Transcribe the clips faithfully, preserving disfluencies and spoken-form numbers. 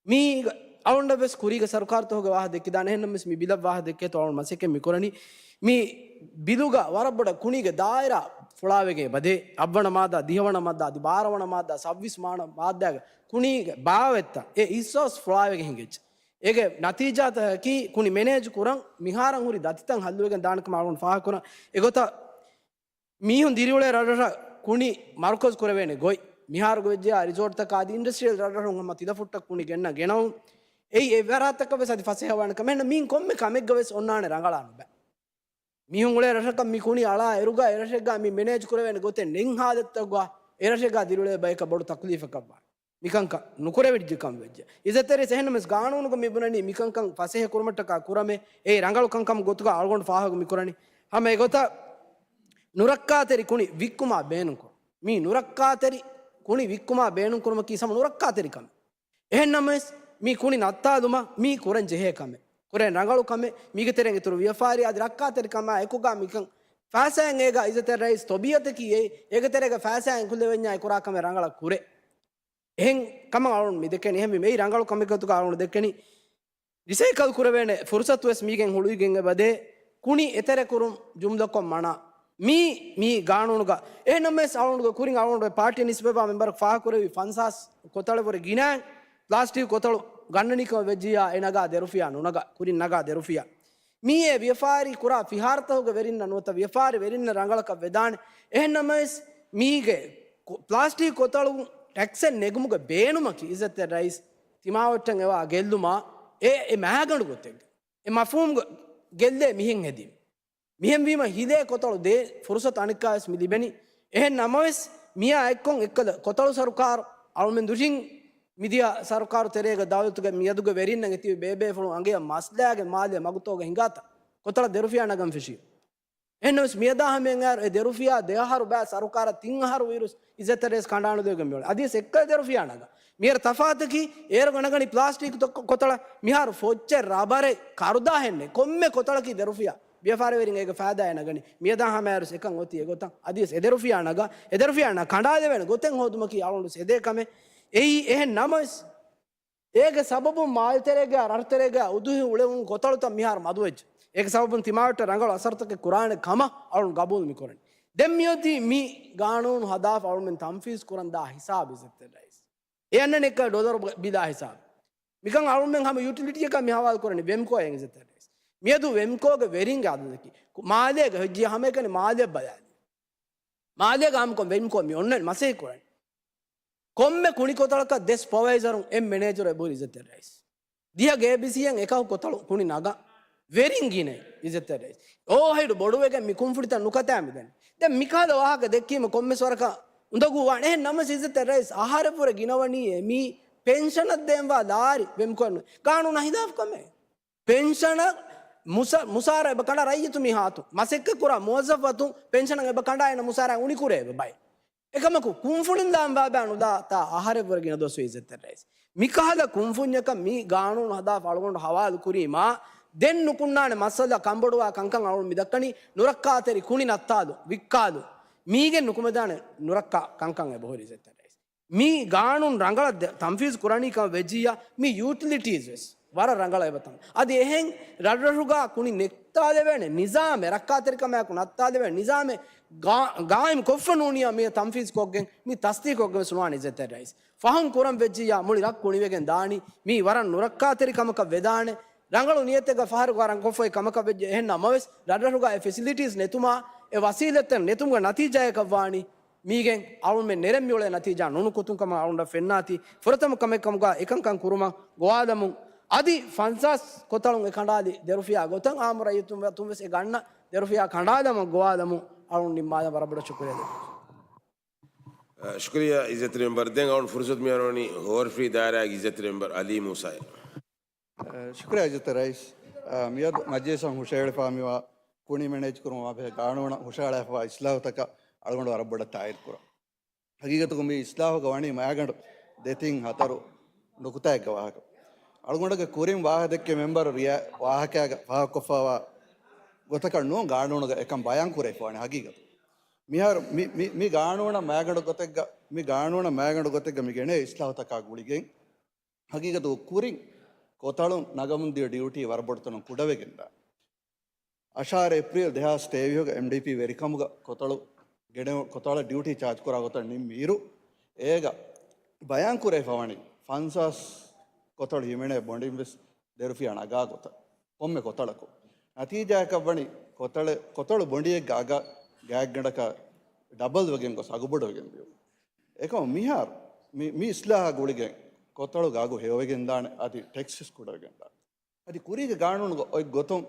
މީ އަޅުގަނޑަށް ވެސް ކުރީގެ ސަރުކާރުތަކުގެ ވާހަކަ ދެއްކިދާނެ. އެހެންނަމަވެސް މި ބިލަށް ވާހަކަ ދެއްކޭތޯ އަޅުގަނޑު މަސައްކަތް މި ކުރަނީ. މި ބިލުގަ ވަރަށް ބޮޑަށް ކުނީގެ ދާއިރާ ފުޅާވެގެން އެބަދޭ. އަށްވަނަ މާއްދާ، ދިހަވަނަ މާއްދާ، އަދި ބާރަވަނަ މާއްދާ، ސައްވީސް ވަނަ މާއްދާގެ ކުނީގެ ބާވަތްތައް އެ އިހްސާސް ފުޅާވެގެން ހިނގައްޖެ. އޭގެ ނަތީޖާތަކަކީ ކުނި މެނޭޖް ކުރަން މިހާރަށް ހުރި ދަތިތައް ހައްލުވެގެން ދާނެ ކަމަށް އަޅުގަނޑު ފާހަގަކުރަން. އެގޮތަށް މީހުން ދިރިއުޅޭ ރަށްރަށަށް ކުނި މަރުކަޒު ކުރެވޭނެ ގޮތް، މިހާރު ވެއްޖެޔާ ރިސޯޓްތަކާ އަދި އިންޑަސްޓްރިއަލް ރަށްރަށުން ހަމަ ތިލަފުއްޓަށް ކުނި ގެންނަ ގެނައުން. އެއީ އެ ވަރާތަކަށް ވެސް އަދި ފަސޭހަވާނެ ކަމެއް ނޫން. މީން ކޮންމެ ކަމެއްގަ ވެސް އޮންނާނެ ރަނގަޅާ ނުބައި. މީހުން އުޅޭ ރަށަކަށް މި ކުނި އަޅާ އިރުގަ އެ ރަށެއްގަ މި މެނޭޖް ކުރެވޭނެ ގޮތެއް ނެތް ހާލަތުތަކުގަ އެ ރަށެއްގަ ދިރިއުޅޭ ބަޔަކަށް ބޮޑު ތަކުލީފަކަށް ވާނެ. މިކަންކަން ނުކުރެވިއްޖެ ކަމަށް ވެއްޖެ. އިއްޒަތްތެރި އިސް އެހެންނަމަވެސް ގާނޫނުގަ މި ބުނަނީ މިކަންކަން ފަސޭހަ ކުރުމަށްޓަކާ ކުރަމޭ. އެއީ ރަނގަޅު ކަންކަމުގެ ގޮތުގަ އަޅުގަނޑު ފާހަގަ މި ކުރަނީ. ހަމަ އެގޮތަށް ނުރައްކާތެރި ކުނި ވިއްކުމާ ބޭނުންކުރުން. މީ ނުރައްކާތެރި ކުނި ވިއްކުމާ ބޭނުންކުރުމަކީ ހަމަ ނުރައްކާތެރި ކަމެއް. އެހެންނަމަވެސް މީ ކުނި ނައްތާލުމަށް މީ ކުރަން ޖެހޭ ކަމެއް. ކުރަން ރަނގަޅު ކަމެއް. މީގެ ތެރެއިން އިތުރު ވިޔަފާރި އަދި ރައްކާތެރިކަމާ އެކުގަ މިކަން ފައިސާއެއް އޭގަ އިއްޒަތްތެރި ރައީސް ތަބީއަތަކީ އެއީ. އޭގެ ތެރޭގަ ފައިސާއެއް އެކުލެވެންޏާ އެ ކުރާ ކަމެއް ރަނގަޅަށް ކުރޭ. އެހެން ކަމަށް އަޅުގަނޑު މި ދެކެނީ. އެހެންވީމަ އެއީ ރަނގަޅު ކަމެއްގެ ގޮތުގަ އަޅުގަނޑު ދެކެނީ. ރިސައިކަލް ކުރެވޭނެ ފުރުސަތު ވެސް މީގެން ހުޅުވިގެން އެބަދޭ. ކުނި އެތެރެކުރުން ޖުމްލަކޮށް މަނާ. މީ، މީ ގާނޫނުގަ. އެހެންނަމަވެސް އަޅުގަނޑުގެ ކުރިން އަޅުގަނޑުގެ ޕާޓީ ނިސްބަތްވާ މެމްބަރަކު ފާހަގަކުރެއްވި ފަންސާސް ކޮތަޅެއް ވުރެ ގިނައިން ޕްލާސްޓިކް ކޮތަޅު ގަންނަނީ ކަމަށް ވެއްޖިއްޔާ އެ ނަގާ ދެރުފިޔާ ނުނަގާ، ކުރިން ނަގާ ދެރުފިޔާ. މީއޭ ވިޔަފާރި ކުރާ ފިހާރަތަކުގެ ވެރިންނަށް ނުވަތަ ވިޔަފާރި ވެރިންނަށް ރަނގަޅަކަށް ވެދާނެ. އެހެންނަމަވެސް މީގެ ކޮ-، ޕްލާސްޓިކް ކޮތަޅު ޓެކްސެއް ނެގުމުގެ ބޭނުމަކީ އިއްޒަތްތެރި ރައީސް ތިމާވެއްޓަށް އެވާ ގެއްލުމާ އެ، އެ މައިގަނޑު ގޮތެއްގަ. އެ މަފްހޫމް ގެ-، ގެއްލޭ މިހެން ހެދީމަ. މިހެންވީމަ ހިލޭ ކޮތަޅު ދޭ ފުރުސަތު އަނެއްކާވެސް މި ލިބެނީ. އެހެން ނަމަވެސް މިއާ އެއްކޮށް އެއްކަލަ ކޮތަޅު ސަރުކާރު އަޅުމެން ދުށިން މިދިޔަ ސަރުކާރު ތެރޭގަ ދައުލަތުގެ މިއަދުގެ ވެރިންނަށް އެތިބި ބޭބޭފުޅުން އަނގަޔަށް މަސްލައިގެ މާލެ މަގުތޯގަ ހިނގާތަ ކޮތަޅަށް ދެރުފިޔާ ނަގަން ފެށީ. އެހެންނަމަވެސް މިއަދާ ހަމައަށް އައިރު އެ ދެރުފިޔާ ދެއަހަރު ބައި ސަރުކާރަށް ތިން އަހަރު ވީއިރުސް އިއްޒަތްތެރި ރައީސް ކަނޑާނުލެވިގެން މިއުޅެނީ. އަދިވެސް އެއްކަލަ ދެރުފިޔާ ނަގާ. މިހާރު ތަފާތަކީ އޭރުގަ ނަގަނީ ޕްލާސްޓިކް ތޮ-، ކޮތަޅަށް މިހާރު ފޮއްޗެއް ރަބަރެއް ކަރުދާހެއް ނެތް. ކޮންމެ ކޮތަޅަކީ ދެރުފިޔާ. ވިޔަފާރިވެރިން އޭގެ ފައިދާއެއް ނަގަނީ. މިއަދާ ހަމައައިރުސް އެކަން އޮތީ އެގޮތަށް. އަދިވެސް އެ ދެރުފިޔާ ނަގާ، އެ ދެރުފިޔާ ނަ-، ކަނޑާލެވޭނެ ގޮތެއް ހޯދުމަކީ އަޅުގަނޑު ސެދޭ ކަމެއް. އެއީ އެހެން ނަމަވެސް އޭގެ ސަބަބުން މާލެތެރޭގަ، ރަށުތެރޭގަ އުދުހި އުޅެވުނު ކޮތަޅުތައް މިހާރު މަދުވެއްޖެ. އޭގެ ސަބަބުން ތިމާވެއްޓަށް ރަނގަޅު އަސަރުތަކެއް ކުރާނެ ކަމަށް އަޅުން ގަބޫލު މިކުރަނީ. ދެން މިއޮތީ މި ގާނޫނު ހަދާފަ އަޅުމެން ތަންފީޒް ކުރަން ދާ ހިސާބު އިއްޒަތްތެރި ރައީސް. އެ އަންނަނީ އެއްކަލަ ޑޮލަރު ބިލާ ހިސާބު. މިކަން އަޅުމެން ހަމަ ޔޫޓިލިޓީއަކަށް މި ހަވާލު ކުރަނީ ވެމްކޯ އިއްޒަތްތެރި ރައީސް. މިއަދު ވެމްކޯގެ ވެރިންގެ އަދަދަކީ. މާލޭގަ ހެއްޖިޔަ ހަމައެކަނި މާލެއަށް ބަލާލި. މާލޭގަ ހަމަކޮށް ވެމްކޯ މި އޮންނަން މަސައްކަތް ކުރަނީ. ކޮންމެ ކުނިކޮތަޅަކަށް ދެ ސްޕަވައިޒަރުން އެއް މެނޭޖަރު އެބަހުރި އިއްޒަތްތެރި ރައީސް. ދިހަ ގޭބިސީއެއް އެކަހު ކޮތަޅު ކުނި ނަގާ. ވެރިން ގިނައިން އިއްޒަތްތެރި ރައީސް. އޯވަހެޑް ބޮޑުވެގެން މި ކުންފުނިތައް ނުކަތާ މިދަނީ. ދެން މިކަހަލަ ވާހަކަ ދެއްކީމަ ކޮންމެސް ވަރަކަށް އުނދަގޫ ވާނެ. އެހެން ނަމަވެސް އިއްޒަތްތެރި ރައީސް އަހަރެއްވުރެ ގިނަވަނީ އެ މީ ޕެންޝަނަށް ދޭންވާ ލާރި ވެމްކޯއިން ގާނޫނާ ހިލާފު ކަމެއް. ޕެންޝަނަށް މުސަ-، މުސާރަ އެބަ ކަނޑާ ރައްޔިތު މީހާ އަތުން. މަސައްކަތް ކުރާ މުވައްޒަފު އަތުން ޕެންޝަނަށް އެބަ ކަނޑާ އޭނަ މުސާރަ އުނިކުރޭ އެބަ ބައެއް. އެކަމަކު ކުންފުނިން ލާން ވާބާ ނުލާތާ އަހަރެއްވުރެ ގިނަ ދުވަސްވީ އިއްޒަތްތެރި ރައީސް. މިކަހަލަ ކުންފުންޏަކަށް މި ގާނޫނު ހަދާފަ އަޅުގަނޑު ހަވާލު ކުރީމާ، ދެން ނުކުންނާނެ މައްސަލަ ކަންބޮޑުވާ ކަންކަން އަޅުގަނޑު މި ދައްކަނީ. ނުރައްކާތެރި ކުނި ނައްތާލު، ވިއްކާލު، މީގެން ނުކުމެދާނެ ނުރައްކާ ކަންކަން އެބަހުރި އިއްޒަތްތެރި ރައީސް. މި ގާނޫނު ރަނގަޅަށް ދެ-، ތަންފީޒު ކުރަނީ ކަމަށް ވެއްޖިއްޔާ، މި ޔޫޓިލިޓީސް ވެސް ވަރަށް ރަނގަޅަށް އެބަ ތަން. އަދި އެހެން ރަށްރަށުގަ ކުނި ނެއްތާލެވޭނެ ނިޒާމެއް، ރައްކާތެރިކަމާއެކު ނައްތާލެވޭނެ ނިޒާމެއް ގާ-، ގާއިމް ކޮށްފަ ނޫނިއްޔާ މިއަށް ތަންފީޒު ކޮށްގެން، މި ތަސްދީޤު ކޮށްގެން ވެސް ނުވާނެ އިއްޒަތްތެރި ރައީސް. ފަހުން ކުރަން ވެއްޖިއްޔާ މުޅި ރަށް ކުނިވެގެން ދާނީ، މީ ވަރަށް ނުރައްކާތެރި ކަމަކަށް ވެދާނެ. ރަނގަޅު ނިޔަތެއްގަ ފަހަރު ވަރަށް ކޮށްފައި ކަމަކަށް ވެއްޖެ. އެހެން ނަމަވެސް، ރަށްރަށުގަ އެ ފެސިލިޓީސް ނެތުމާ، އެ ވަސީލަތްތައް ނެތުމުގެ ނަތީޖާއަކަށް ވާނީ، މީގެން އަޅުމެން ނެރެން މިއުޅޭ ނަތީޖާ ނުނުކުތުން ކަމަށް އަޅުގަނޑަށް ފެންނާތީ، ފުރަތަމަ ކަމެއް ކަމުގަ އެކަންކަން ކުރުމަށް ގޮވާލަމުން، އަދި ފަންސާސް ކޮތަޅުން އެ ކަނޑާލި ދެރުފިޔާ ގޮތަށް އާއްމު ރައްޔިތުން އަތުން ވެސް އެ ގަންނަ ދެރުފިޔާ ކަނޑާލަމަށް ގޮވާލަމުން އަޅުގަނޑު ނިންމާލަން. ވަރަށް ބޮޑަށް ޝުކުރިއްޔާ ދެއްވަން. އަ، ޝުކުރިއްޔާ އިއްޒަތްތެރި މެމްބަރު. ދެން އަޅުގަނޑު ފުރުސަތު މިއަރުވަނީ ހޯރަފްރީ ދާއިރާގެ އިއްޒަތްތެރި މެމްބަރު އަލީ މޫސާއަށް. އަ، ޝުކުރިއްޔާ އިއްޒަތްތެރި ރައީސް. އަ، މިއަދު މަޖިލިސްއަށް ހުށަހެޅިފާ މިވާ ކުނި މެނޭޖް ކުރުމާ ބެހޭ ގާނޫނަށް ހުށަހަޅާފައިވާ އިސްލާހުތަކަށް އަޅުގަނޑު ވަރަށް ބޮޑަށް ތާއީދު ކުރަން. ހަގީގަތުގަ މި އިސްލާހުގަ ވަނީ މައިގަނޑު ދެތިން ހަތަރު ނުކުތާއެއްގެ ވާހަކަ. އަޅުގަނޑުގެ ކުރިން ވާހަކަ ދެއްކި މެމްބަރު ރިޔާ ވާހަކައިގަ ފާހަގަކޮށްފައިވާ ގޮތަކަށް ނޫން ގާނޫނުގަ އެކަން ބަޔާން ކުރެވިފަވާނެ ހަގީގަތު. މިހާރު މި، މި، މި ގާނޫނަށް މައިގަނޑު ގޮތެއްގަ، މި ގާނޫނަށް މައިގަނޑު ގޮތެއްގަ މި ގެނޭ އިސްލާހުތަކާ ގުޅިގެން، ހަގީގަތު ކުރިން ކޮތަޅުން ނަގަމުން ދިޔަ ޑިއުޓީ ވަރަށް ބޮޑު ތަނުން ކުޑަވެގެންދާ. އަށާރަ އޭޕްރީލް ދެހާސް ތޭވީހުގަ އެމްޑީޕީ ވެރިކަމުގަ ކޮތަޅު ގެނެ-، ކޮތަޅަށް ޑިއުޓީ ޗާޖް ކުރާ ގޮތަށް ނިންމި އިރު، އޭގަ ބަޔާން ކުރެވިފަވަނީ ފަންސާސް ކޮތަޅު ހިމެނޭ ބޮނޑިން ވެސް ދެ ރުފިޔާ ނަގާ ގޮތަށް ކޮންމެ ކޮތަޅަކު. ނަތީޖާއަކަށް ވަނީ ކޮތަޅެ-، ކޮތަޅު ބޮނޑިއެއްގެ އަގަށް ގާތްގަނޑަކަށް ޑަބަލް ވެގެން ގޮސް އަގު ބޮޑުވެގެން ދިޔުން. އެކަމަ މިހާރު މި، މި އިސްލާހާ ގުޅިގެން ކޮތަޅުގެ އަގު ހެޔޮވެގެން ދާނެ، އަދި ޓެކްސް ވެސް ކުޑަވެގެން ދާނެ. އަދި ކުރީގެ ގާނޫނުގަ އޮތް ގޮތުން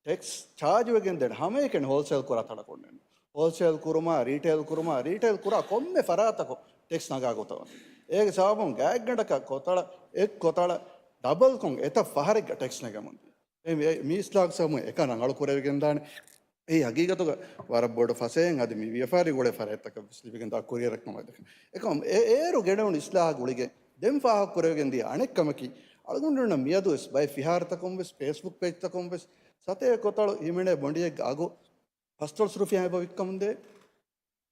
ޓެކްސް ޗާޖް ވެގެން ދޭނެ ހަމައެކަނި ހޯލްސޭލް ކުރާ ތަނަކުންނެއް. ހޯލްސޭލް ކުރުމާ، ރީޓެއިލް ކުރުމާ، ރީޓެއިލް ކުރާ ކޮންމެ ފަރާތަކު ޓެކްސް ނަގާ ގޮތަށް ވަނީ. އޭގެ ސަބަބުން ގާތްގަނޑަކަށް ކޮތަޅަށް، އެއް ކޮތަޅަށް ޑަބަލްކޮށް އެތައް ފަހަރެއްގަ ޓެކްސް ނެގެމުން. އެ މި، މި އިސްލާހު ސަބަބުން އެކަން ރަނގަޅު ކުރެވިގެން ދާނެ. އެއީ ހަގީގަތުގަ ވަރަށް ބޮޑު ފަސޭހައެއް އަދި މި ވިޔަފާރި ގުޅޭ ފަރާތްތަކަށް ވެސް ލިބިގެންދާ ކުރިއެރަކަމަށް ދެކެން. އެކަމަ އެ އޭރު ގެނެވުނު އިސްލާހާ ގުޅިގެން ދެން ފާހަގަ ކުރެވިގެން ދިޔަ އަނެއް ކަމަކީ، އަޅުގަނޑުންނަށް މިއަދު ވެސް ބައެއް ފިހާރަތަކުން ވެސް ފޭސްބުކް ޕޭޖްތަކުން ވެސް ސަތޭކަ ކޮތަޅު ހިމެނޭ ބޮނޑިއެއްގެ އަގު ފަސްދޮޅަސް ރުފިޔާ އެބަ ވިއްކަމުންދޭ.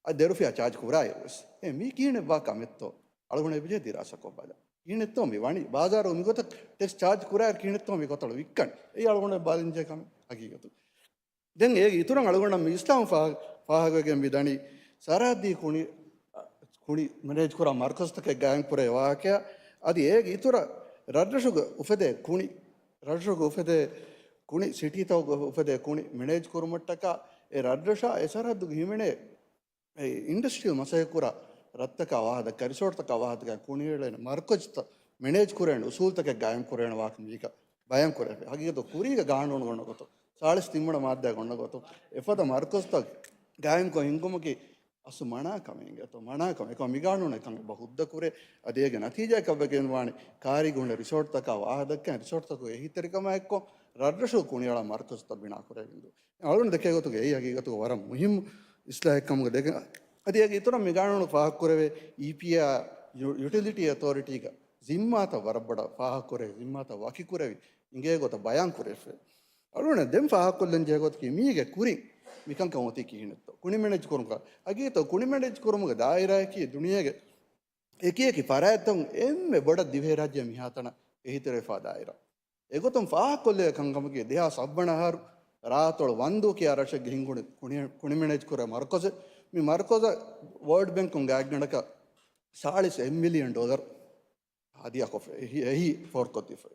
އަދި ދެ ރުފިޔާ ޗާޖް ކުރާއިރު ވެސް. އެ މީ ކިހިނެއް ވާ ކަމެއްތޯ؟ އަޅުގަނޑު އެބަޖެހޭ ދިރާސާކޮށް ބަލަން. ކިހިނެއްތޯ މި ވަނީ؟ ބާޒާރު މިގޮތަށް ޓެކްސް ޗާޖް ކުރާއިރު ކިހިނެއްތޯ މި ކޮތަޅު ވިއްކަނީ؟ އެއީ އަޅުގަނޑު ބަލަންޖެހޭ ކަމެއް ހަގީގަތު. ދެން އޭގެ އިތުރަށް އަޅުގަނޑަށް މި އިސްލާހު ފާ-، ފާހަގަވެގެން މި ދަނީ، ސަރަހައްދީ ކުނި، ކުނި މެނޭޖް ކުރާ މަރުކަޒުތަކެއް ގާއިމް ކުރޭ ވާހަކަޔާ، އަދި އޭގެ އިތުރަށް ރަށްރަށުގަ އުފެދޭ ކުނި، ރަށްރަށުގަ އުފެދޭ ކުނި، ސިޓީތަކުގަ އުފެދޭ ކުނި މެނޭޖް ކުރުމަށްޓަކާ، އެ ރަށްރަށާ އެ ސަރަހައްދުގަ ހިމެނޭ އެ އިންޑަސްޓްރީއަލް މަސައްކަތް ކުރާ ރަށްތަކާ ވާހަކަ، ރިސޯޓްތަކާ ވާހަކަ، ކުނިއެޅޭނެ މަރުކަޒުތައް މެނޭޖް ކުރޭނެ އުސޫލުތަކެއް ގާއިމް ކުރޭނެ ވާހަކަ މީގަ ބަޔާން ކުރެވޭ. ހަގީގަތު ކުރީގަ ގާނޫނު ގުޅުނު ގޮތުން ސާޅީސް ތިންވަނަ މާއްދާ ގުޅުނު ގޮތުން އެފަދަ މަރުކަޒުތައް ގާއިމްކޮށް ހިންގުމަކީ އަސްލު މަނާ ކަމެއް އިނގޭތޯ؟ މަނާ ކަމެއް. އެކަމަ މި ގާނޫނު އެކަން އެބަ ހުއްދަ ކުރޭ. އަދި އޭގެ ނަތީޖާއަކަށް ވެގެން ވާނެ ކާރީގަ ހުންނަ ރިސޯޓްތަކާ ވާހަކަ ދައްކަން، ރިސޯޓްތަކުގެ އެހީތެރިކަމާ އެއްކޮށް ރަށްރަށު ކުނިއަޅާ މަރުކަޒުތައް ބިނާ ކުރެވިގެން ދިޔުން. އަޅުގަނޑު ދެކޭ ގޮތުގަ އެއީ ހަގީގަތުގަ ވަރަށް މުހިއްމު އިސްލާހެއް ކަމުގަ ދެކެން. އަދި އޭގެ އިތުރަށް މި ގާނޫނު ފާހަގަކުރެވޭ އީޕީއާ ޔު-، ޔުޓިލިޓީ އެތޯރިޓީގަ ޒިންމާތައް ވަރަށް ބޮޑަށް ފާހަގަކުރެވި، ޒިންމާތައް ވަކިކުރެވި، އިނގޭ ގޮތަށް ބަޔާން ކުރެވިފަ. އަޅުގަނޑަށް ދެން ފާހަގަކޮށްލަން ޖެހޭ ގޮތަކީ މީގެ ކުރިން މިކަންކަން އޮތީ ކިހިނެއްތޯ؟ ކުނި މެނޭޖް ކުރުމުގަ، ހަގީގަތަށް ކުނި މެނޭޖް ކުރުމުގެ ދާއިރާއަކީ ދުނިޔޭގެ އެކި އެކި ފަރާތްތަކުން އެންމެ ބޮޑަށް ދިވެހިރާއްޖެ މިހާތަނަށް އެހީތެރިވެފާ ދާއިރާ. އެގޮތުން ފާހަގަކޮށްލެވޭ ކަންކަމަކީ، ދެހާސް ސައްވަނަ އަހަރު ރާއަތޮޅު ވަންދޫ ކިޔާ ރަށެއްގެ ހިންގުނި ކުނި-، ކުނި މެނޭޖް ކުރޭ މަރުކަޒެއް. މި މަރުކަޒަށް ވޯލްޑް ބޭންކުން ގާތްގަނޑަކަށް ސާޅީސް އެއް މިލިއަން ޑޮލަރު ހަދިޔާކޮށްފަ އެހީ، އެހީ ފޯރުކޮށްދީފަ.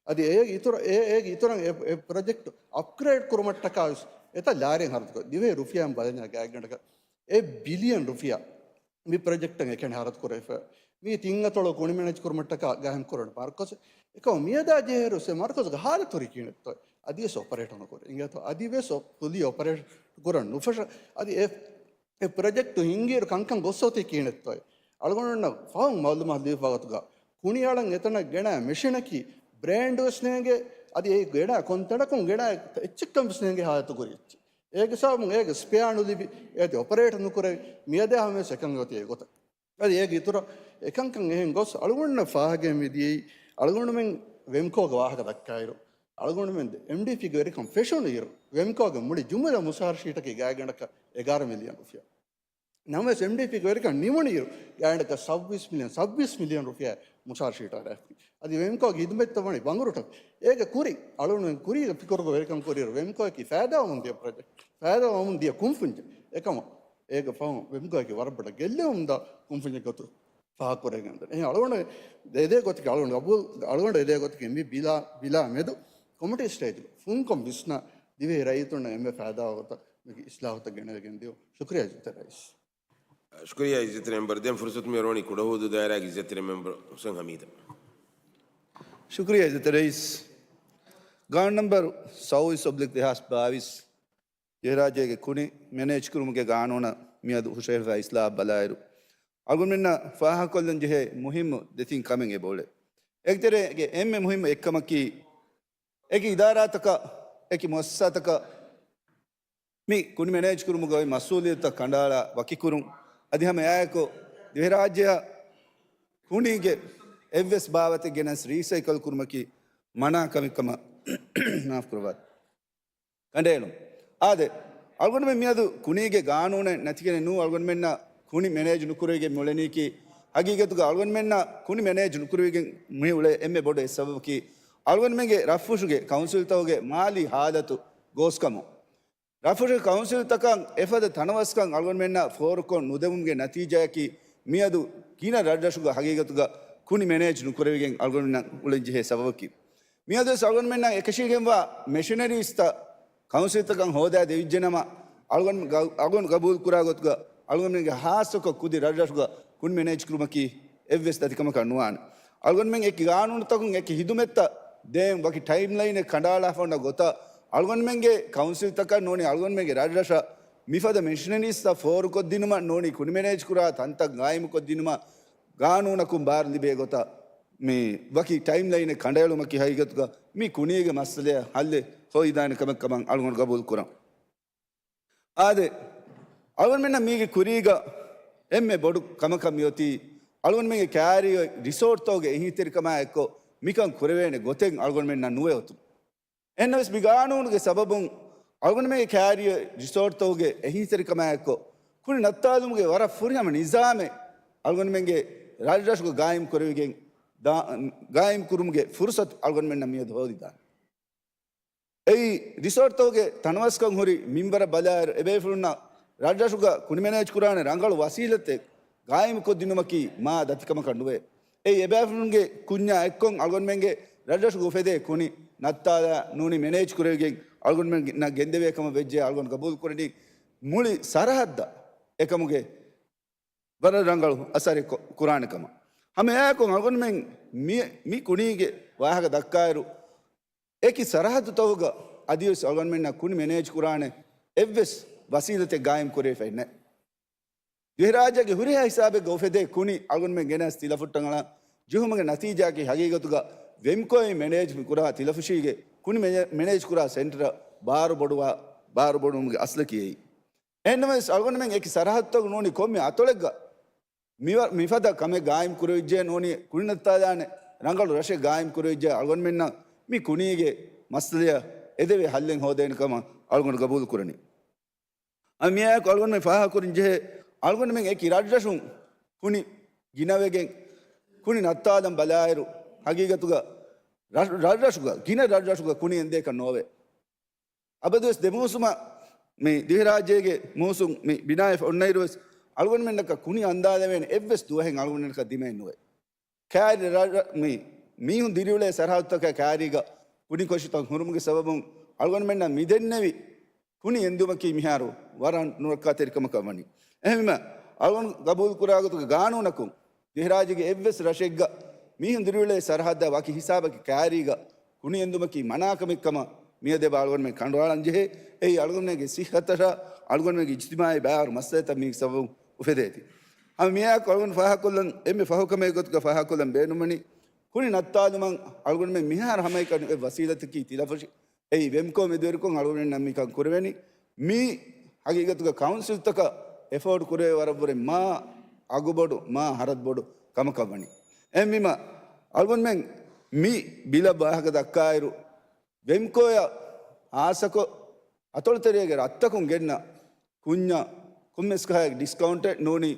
އަދި އޭގެ އިތުރަށް، އެ-، އޭގެ އިތުރަށް އެ، އެ ޕްރޮޖެކްޓް އަޕްގްރޭޑް ކުރުމަށްޓަކާ ވެސް އެތައް ލާރިއެއް ހަރަދުކޮށް، ދިވެހި ރުފިޔާއިން ބަލަންޏާ ގާތްގަނޑަކަށް އެއް ބިލިއަން ރުފިޔާ މި ޕްރޮޖެކްޓަށް އެކަނި ހަރަދު ކުރެވިފަ. މީ ތިން އަތޮޅު ކުނި މެނޭޖް ކުރުމަށްޓަކާ ގާއިމް ކުރެވުނު މަރުކަޒެއް. އެކަމަކު މިއަދާ ޖެހޭއިރު އެ މަރުކަޒުގެ ހާލަތު ހުރީ ކިހިނެއްތޯ؟ އަދިވެސް އޮޕަރޭޓް ނުކުރޭ. އިނގޭތޯ؟ އަދިވެސް ފުލީ އޮޕަރޭޓް ކުރަން ނުފަށަ. އަދި އެ، އެ ޕްރޮޖެކްޓު ހިންގިއިރު ކަންކަން ގޮސް އޮތީ ކިހިނެއްތޯ؟ އަޅުގަނޑުންނަށް ފަހުން މައުލޫމާތު ލިބިފަ ގޮތުގަ، ކުނިއަޅަން އެތަނަށް ގެނައި މެޝިނަކީ ބްރޭންޑް ވެސް ނޭނގޭ، އަދި އެ ގެނައި ކޮންތަނަކުން ގެނައި އެއްޗެއްކަން ވެސް ނޭނގޭ ހާލަތު ކުރި އެއްޗެއް. އޭގެ ސަބަބުން އޭގެ ސްޕެއާ ނުލިބި، އޭތި އޮޕަރޭޓް ނުކުރެވި، މިއަދާ ހަމަވެސް އެކަން އޮތީ އެގޮތަށް. އަދި އޭގެ އިތުރަށް އެކަންކަން އެހެން ގޮސް އަޅުގަނޑަށް ފާހަގައިން މިދިޔައީ، އަޅުގަނޑުމެން ވެމްކޯގެ ވާހަކަ ދައްކާއިރު، އަޅުގަނޑުމެން އެމްޑީޕީގެ ވެރިކަން ފެށުނުއިރު، ވެމްކޯގެ މުޅި ޖުމުލަ މުސާރަ ޝީޓަކީ ގާތްގަނޑަކަށް އެގާރަ މިލިއަން ރުފިޔާ. ނަމަވެސް އެމްޑީޕީގެ ވެރިކަން ނިމުނުއިރު، ގާތްގަނޑަކަށް ސައްބީސް މިލިއަން، ސައްބީސް މިލިއަން ރުފިޔާ މުސާރަ ޝީޓާ ރާވި. އަދި ވެމްކޯގެ ހިދުމަތްތައް ވަނީ ބަނގުރޫޓަށް. އޭގެ ކުރިން އަޅުގަނޑުމެން ކުރީގެ ފިކުރުގަ ވެރިކަން ކުރިއިރު، ވެމްކޯއަކީ ފައިދާވަމުން ދިޔަ ޕްރޮޖެކްޓް، ފައިދާވަމުން ދިޔަ ކުންފުންޏެއް. އެކަމަކު އޭގެ ފަހުން ވެމްކޯއަކީ ވަރަށް ބޮޑަށް ގެއްލެވުމުންދާ ކުންފުންޏެއް ގޮތުން ފާހަގަކުރެވިގެން ދަނީ. އެހެން އަޅުގަނޑު އެދޭ ގޮތަކީ، އަޅުގަނޑު ގަބޫލު، އަޅުގަނޑު އެދޭ ގޮތަކީ މި ބިލާ، ބިލާ މެދު ކޮމިޓީ ސްޓޭޖުގަ ފުންކޮށް ވިސްނާ ދިވެހި ރައްޔިތުންނަށް އެންމެ ފައިދާވާ ގޮތަށް މި އިސްލާހުތައް ގެނެވިގެން ދިޔުން. ޝުކުރިއްޔާ އިއްޒަތްތެރި ރައީސް. ޝުކުރިއްޔާ އިއްޒަތްތެރި މެމްބަރު. ދެން ފުރުސަތު މި އޮރުވަނީ ކުޑަހުވަދޫ ދާއިރާގެ އިއްޒަތްތެރި މެމްބަރު ހުސެން ހަމީދަށް. ޝުކުރިއްޔާ އިއްޒަތްތެރި ރައީސް. ގާނޫނު ނަމްބަރު ސައުވީސް އޮބްލިކް ދެހާސް ބާވީސް ދިވެހިރާއްޖޭގެ ކުނި މެނޭޖް ކުރުމުގެ ގާނޫނަށް މިއަދު ހުށަހެޅިފައި އިސްލާހް ބަލާއިރު، އަޅުގަނޑުމެންނަށް ފާހަގަކޮށްލަން ޖެހޭ މުހިއްމު ދެތިން ކަމެއް އެބައުޅޭ. އޭގެ ތެރޭގެ އެންމެ މުހިއްމު އެއްކަމަކީ، އެކި އިދާރާތަކަށް، އެކި މުއައްސަސާތަކަށް މި ކުނި މެނޭޖް ކުރުމުގައި މަސްއޫލިއްޔަތުތައް ކަނޑައަޅާ ވަކިކުރުން، އަދި ހަމަ އެއާއެކު ދިވެހިރާއްޖެއަށް ކުނީގެ އެއްވެސް ބާވަތެއް ގެނަސް ރީސައިކަލް ކުރުމަކީ މަނާ ކަމެއް ކަމަށް، މާފުކުރައްވާ، ކަނޑައެޅުން. އާދެ، އަޅުގަނޑުމެން މިއަދު ކުނީގެ ގާނޫނެއް ނެތިގެނެއް ނޫން. އަޅުގަނޑުމެންނަށް ކުނި މެނޭޖް ނުކުރެވިގެން މިއުޅެނީކީ ހަގީގަތުގަ އަޅުގަނޑުމެންނަށް ކުނި މެނޭޖް ނުކުރެވިގެން މި އުޅޭ އެންމެ ބޮޑު އެއް ސަބަބަކީ، އަޅުގަނޑުމެންގެ ރަށްފުށުގެ ކައުންސިލްތަކުގެ މާލީ ހާލަތު ގޯސްކަމުން. ރަށްފުށުގެ ކައުންސިލްތަކަށް އެފަދަ ތަނަވަސްކަން އަޅުގަނޑުމެންނަށް ފޯރުކޮށް ނުދެވުމުގެ ނަތީޖާއަކީ، މިއަދު ގިނަ ރަށްރަށުގަ ހަގީގަތުގަ ކުނި މެނޭޖް ނުކުރެވިގެން އަޅުގަނޑުމެންނަށް އުޅެން ޖެހޭ ސަބަބަކީ. މިއަދުވެސް އަޅުގަނޑުމެންނަށް އެކަށީގެންވާ މެޝިނަރީސްތައް ކައުންސިލްތަކަށް ހޯދާ ދެވިއްޖެނަމަ، އަޅުގަނޑު ގަ-، އަޅުގަނޑު ގަބޫލުކުރާ ގޮތުގަ އަޅުގަނޑުމެންގެ ހާއްސަކޮށް ކުދި ރަށްރަށުގަ ކުނި މެނޭޖް ކުރުމަކީ އެއްވެސް ދަތިކަމަކަށް ނުވާނެ. އަޅުގަނޑުމެން އެކި ގާނޫނުތަކުން އެކި ހިދުމަތްތައް ދޭން ވަކި ޓައިމްލައިނެއް ކަނޑައަޅާފަ އޮންނަ ގޮތަށް، އަޅުގަނޑުމެންގެ ކައުންސިލްތަކަށް ނޫނީ އަޅުގަނޑުމެންގެ ރަށްރަށަށް މިފަދަ މެޝިނަރީސްތައް ފޯރުކޮށްދިނުމަށް ނޫނީ ކުނި މެނޭޖް ކުރާ ތަންތައް ގާއިމުކޮށްދިނުމަށް ގާނޫނަކުން ބާރު ލިބޭ ގޮތަށް މި ވަކި ޓައިމްލައިނެއް ކަނޑައެޅުމަކީ ހަގީގަތުގަ މި ކުނީގެ މައްސަލަޔަށް ހައްލެއް ހޯދާނެ ކަމެއް ކަމަށް އަޅުގަނޑު ގަބޫލު ކުރަން. އާދެ، އަޅުގަނޑުމެންނަށް މީގެ ކުރީގަ އެންމެ ބޮޑު ކަމަކަށް މިއޮތީ، އަޅުގަނޑުމެންގެ ކާރިއަށް ރިސޯޓްތަކުގެ އެހީތެރިކަމާ އެއްކޮށް މިކަން ކުރެވޭނެ ގޮތެއް އަޅުގަނޑުމެންނަށް ނުވެ އޮތުން. އެހެންނަމަވެސް މި ގާނޫނުގެ ސަބަބުން އަޅުގަނޑުމެންގެ ކާރިއަށް ރިސޯޓްތަކުގެ އެހީތެރިކަމާ އެއްކޮށް، ކުނި ނައްތާލުމުގެ ވަރަށް ފުރިހަމަ ނިޒާމެއް އަޅުގަނޑުމެންގެ ރަށްރަށުގަ ގާއިމް ކުރެވިގެން ދާ-، ގާއިމް ކުރުމުގެ ފުރުސަތު އަޅުގަނޑުމެންނަށް މިއަދު ހޯދިދާނެ. އެއީ، ރިސޯޓްތަކުގެ ތަނަވަސްކަން ހުރި މިންވަރަށް ބަލާއިރު، އެބޭފުޅުންނަށް ރަށްރަށުގަ ކުނި މެނޭޖް ކުރާނެ ރަނގަޅު ވަސީލަތެއް ގާއިމުކޮށްދިނުމަކީ މާ ދަތިކަމަކަށް ނުވޭ. އެއީ، އެބޭފުޅުންގެ ކުންޏާ އެއްކޮށް އަޅުގަނޑުމެންގެ ރަށްރަށުގަ އުފެދޭ ކުނި ނައްތާލާ ނޫނީ މެނޭޖް ކުރެވިގެން އަޅުގަނޑުމެންނަށް ގެންދެވޭ ކަމަށް ވެއްޖެ އަޅުގަނޑު ގަބޫލު ކުރަނީ މުޅި ސަރަހައްދަށް އެކަމުގެ ވަރަށް ރަނގަޅު އަސަރެއް ކޮ-، ކުރާނެ ކަމަށް. ހަމައެއާއެކު އަޅުގަނޑުމެން މި، މި ކުނީގެ ވާހަކަ ދައްކާއިރު، އެކި ސަރަހައްދުތަކުގަ އަދިވެސް އަޅުގަނޑުމެންނަށް ކުނި މެނޭޖް ކުރާނެ އެއްވެސް ވަސީލަތެއް ގާއިމް ކުރެވިފައެއް ނެތް. ދިވެހިރާއްޖޭގެ ހުރިހާ ހިސާބެއްގަ އުފެދޭ ކުނި އަޅުގަނޑުމެން ގެނެސް ތިލަފުއްޓަން އަޅާ ޖެހުމުގެ ނަތީޖާއަކީ ހަގީގަތުގަ ވެމްކޯއިން މެނޭޖް ކުރާ ތިލަފުށީގެ ކުނި މެނޭ-، މެނޭޖް ކުރާ ސެންޓަރަށް ބާރު ބޮޑުވާ، ބާރު ބޮޑުވުމުގެ އަސްލަކީ އެއީ. އެހެންނަމަވެސް، އަޅުގަނޑުމެން އެކި ސަރަހައްދުތަކު ނޫނީ ކޮންމެ އަތޮޅެއްގަ މިވަ-، މިފަދަ ކަމެއް ގާއިމް ކުރެވިއްޖެ ނޫނީ ކުނި ނައްތާލާނެ ރަނގަޅު ރަށެއް ގާއިމް ކުރެވިއްޖެ އަޅުގަނޑުމެންނަށް މި ކުނީގެ މައްސަލަޔަށް އެދެވޭ ހައްލެއް ހޯދޭނެ ކަމަށް އަޅުގަނޑު ގަބޫލު ކުރަނީ. އަދި މިއާއެކު އަޅުގަނޑުމެން ފާހަގަކުރަން ޖެހޭ، އަޅުގަނޑުމެން އެކި ރަށްރަށުން ކުނި ގިނަވެގެން ކުނި ނައްތާލަން ބަލާއިރު، ހަގީގަތުގަ ރަށް-، ރަށްރަށުގަ، ގިނަ ރަށްރަށުގަ ކުނި އެނދޭކަށް ނޯވޭ. އަބަދުވެސް ދެ މޫސުމަށް މި ދިވެހިރާއްޖޭގެ މޫސުން މި ބިނާވެފަ އޮންނައިރުވެސް، އަޅުގަނޑުމެންނަކަށް ކުނި އަންދާލެވޭނެ އެއްވެސް ދުވަހެއް އަޅުގަނޑުމެންނަކަށް ދިމައެއް ނުވޭ. ކާރި ރަށް-، ރަށް-، މި މީހުން ދިރިއުޅޭ ސަރަހައްދުތަކާ ކާރީގަ ކުނިކޮށިތައް ހުރުމުގެ ސަބަބުން އަޅުގަނޑުމެންނަށް މިދެންނެވި ކުނި އެންދުމަކީ މިހާރު ވަރަށް ނުރައްކާތެރިކަމަކަށް ވަނީ. އެހެންވީމަ، އަޅުގަނޑު ގަބޫލުކުރާ ގޮތުގެ ގާނޫނަކުން ދިވެހިރާއްޖޭގެ އެއްވެސް ރަށެއްގަ މީހުން ދިރިއުޅޭ ސަރަހައްދާ ވަކި ހިސާބަކީ ކާރީގަ ކުނި އެންދުމަކީ މަނާކަމެއްކަމަށް މިއަދު އެބަ އަޅުގަނޑުމެން ކަނޑައަޅަން ޖެހޭ. އެއީ އަޅުގަނޑުމެންގެ ސިއްހަތަށާ އަޅުގަނޑުމެންގެ އިޖްތިމާޢީ ބައިވަރު މައްސަލަތައް މީގެ ސަބަބުން އުފެދޭތީ. ހަމަ މިއާއެކު އަޅުގަނޑު ފާހަގަކޮށްލަން އެންމެ ފަހު ކަމެއް ގޮތުގަ ފާހަގަކޮށްލަން ބޭނުންވަނީ، ކުނި ނައްތާލުމަށް އަޅުގަނޑުމެން މިހާރު ހަމައެކަނި އޮތް ވަސީލަތަކީ ތިލަފުށި. އެއީ ވެމްކޯ މެދުވެރިކޮށް އަޅުގަނޑުމެންނަށް މިކަން ކުރެވެނީ. މީ ހަގީގަތުގަ ކައުންސިލްތަކަށް އެފޯޑް ކުރެވޭ ވަރަށްވުރެ މާ އަގުބޮޑު، މާ ހަރަދުބޮޑު ކަމަކަށް ވަނީ. އެހެންވީމަ، އަޅުގަނޑުމެން މި ބިލަށް ވާހަކަ ދައްކާއިރު، ވެމްކޯއަށް ހާއްސަކޮށް އަތޮޅުތެރޭގެ ރަށްތަކުން ގެންނަ ކުންޏަށް ކޮންމެސް ކަހަލަ ޑިސްކައުންޓެއް ނޫނީ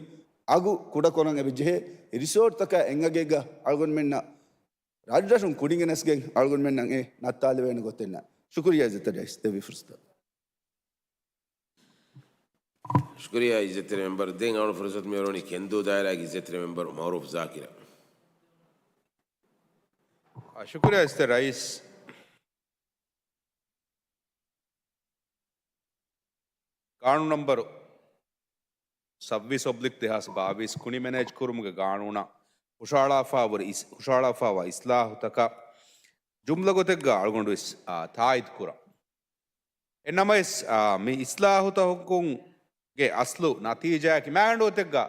އަގު ކުޑަކުރަން އެބަ ޖެހޭ. ރިސޯޓްތަކާ އެއްއަގެއްގަ އަޅުގަނޑުމެންނަށް ރަށްރަށުން ކުނި ގެނެސްގެން އަޅުގަނޑުމެންނަށް އެ ނައްތާލެވޭނެ ގޮތެއް ނެތް. ޝުކުރިއްޔާ އިއްޒަތްތެރި ރައީސް ދެއްވި ފުރުސަތަށް. ޝުކުރިއްޔާ އިއްޒަތްތެރި މެމްބަރު. ދެން އަޅު ފުރުސަތު މިއޮވެނީ ކެންދޫ ދާއިރާގެ އިއްޒަތްތެރި މެމްބަރު މައުރޫފް ޒާކިރަށް. އާ، ޝުކުރިއްޔާ އިއްޒަތްތެރި ރައީސް. ގާނޫނު ނަމްބަރު ސައްބީސް އޮބްލިކް ދެހާސް ބާވީސް ކުނި މެނޭޖް ކުރުމުގެ ގާނޫނަށް ހުށަހަޅާފައި ހުރި އިސް-، ހުށަހަޅާފައިވާ އިސްލާހުތަކަށް ޖުމްލަ ގޮތެއްގަ އަޅުގަނޑުވެސް، އާ، ތާއީދު ކުރަން. އެހެންނަމަވެސް، އާ، މި އިސްލާހުތަކުންގެ އަސްލު ނަތީޖާއަކީ މާގަނޑު ގޮތެއްގަ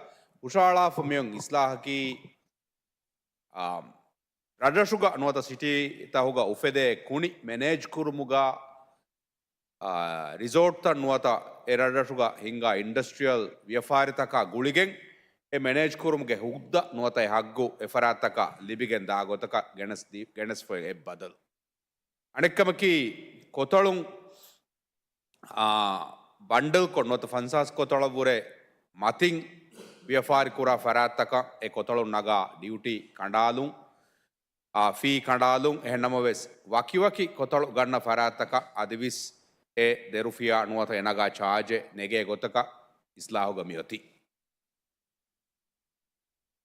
ހުށަހަޅާފަ މިއޮން އިސްލާހަކީ، އާ، ރަށްރަށުގަ ނުވަތަ ސިޓީތަކުގަ އުފެދޭ ކުނި މެނޭޖް ކުރުމުގަ، އާ، ރިސޯޓްތައް ނުވަތަ އެ ރަށްރަށުގަ ހިންގާ އިންޑަސްޓްރިއަލް ވިޔަފާރިތަކާ ގުޅިގެން އެ މެނޭޖް ކުރުމުގެ ހުއްދަ ނުވަތަ އެ ހައްގު އެ ފަރާތްތަކަށް ލިބިގެން ދާ ގޮތަކަށް ގެނެސް ދީ-، ގެނެސްފައި އެއް ބަދަލު. އަނެއްކަމަކީ، ކޮތަޅުން، އާ، ބަންޑަލްކޮށް ނުވަތަ ފަންސާސް ކޮތަޅަށްވުރެ މަތިން ވިޔަފާރި ކުރާ ފަރާތްތަކަށް އެ ކޮތަޅުން ނަގާ ޑިއުޓީ ކަނޑާލުން، އާ، ފީ ކަނޑާލުން، އެހެން ނަމަވެސް، ވަކިވަކި ކޮތަޅު ގަންނަ ފަރާތްތަކަށް އަދިވެސް އެ ދެ ރުފިޔާ ނުވަތަ އެ ނަގާ ޗާޖެއް ނެގޭ ގޮތަކަށް އިސްލާހުގަ މިއޮތީ.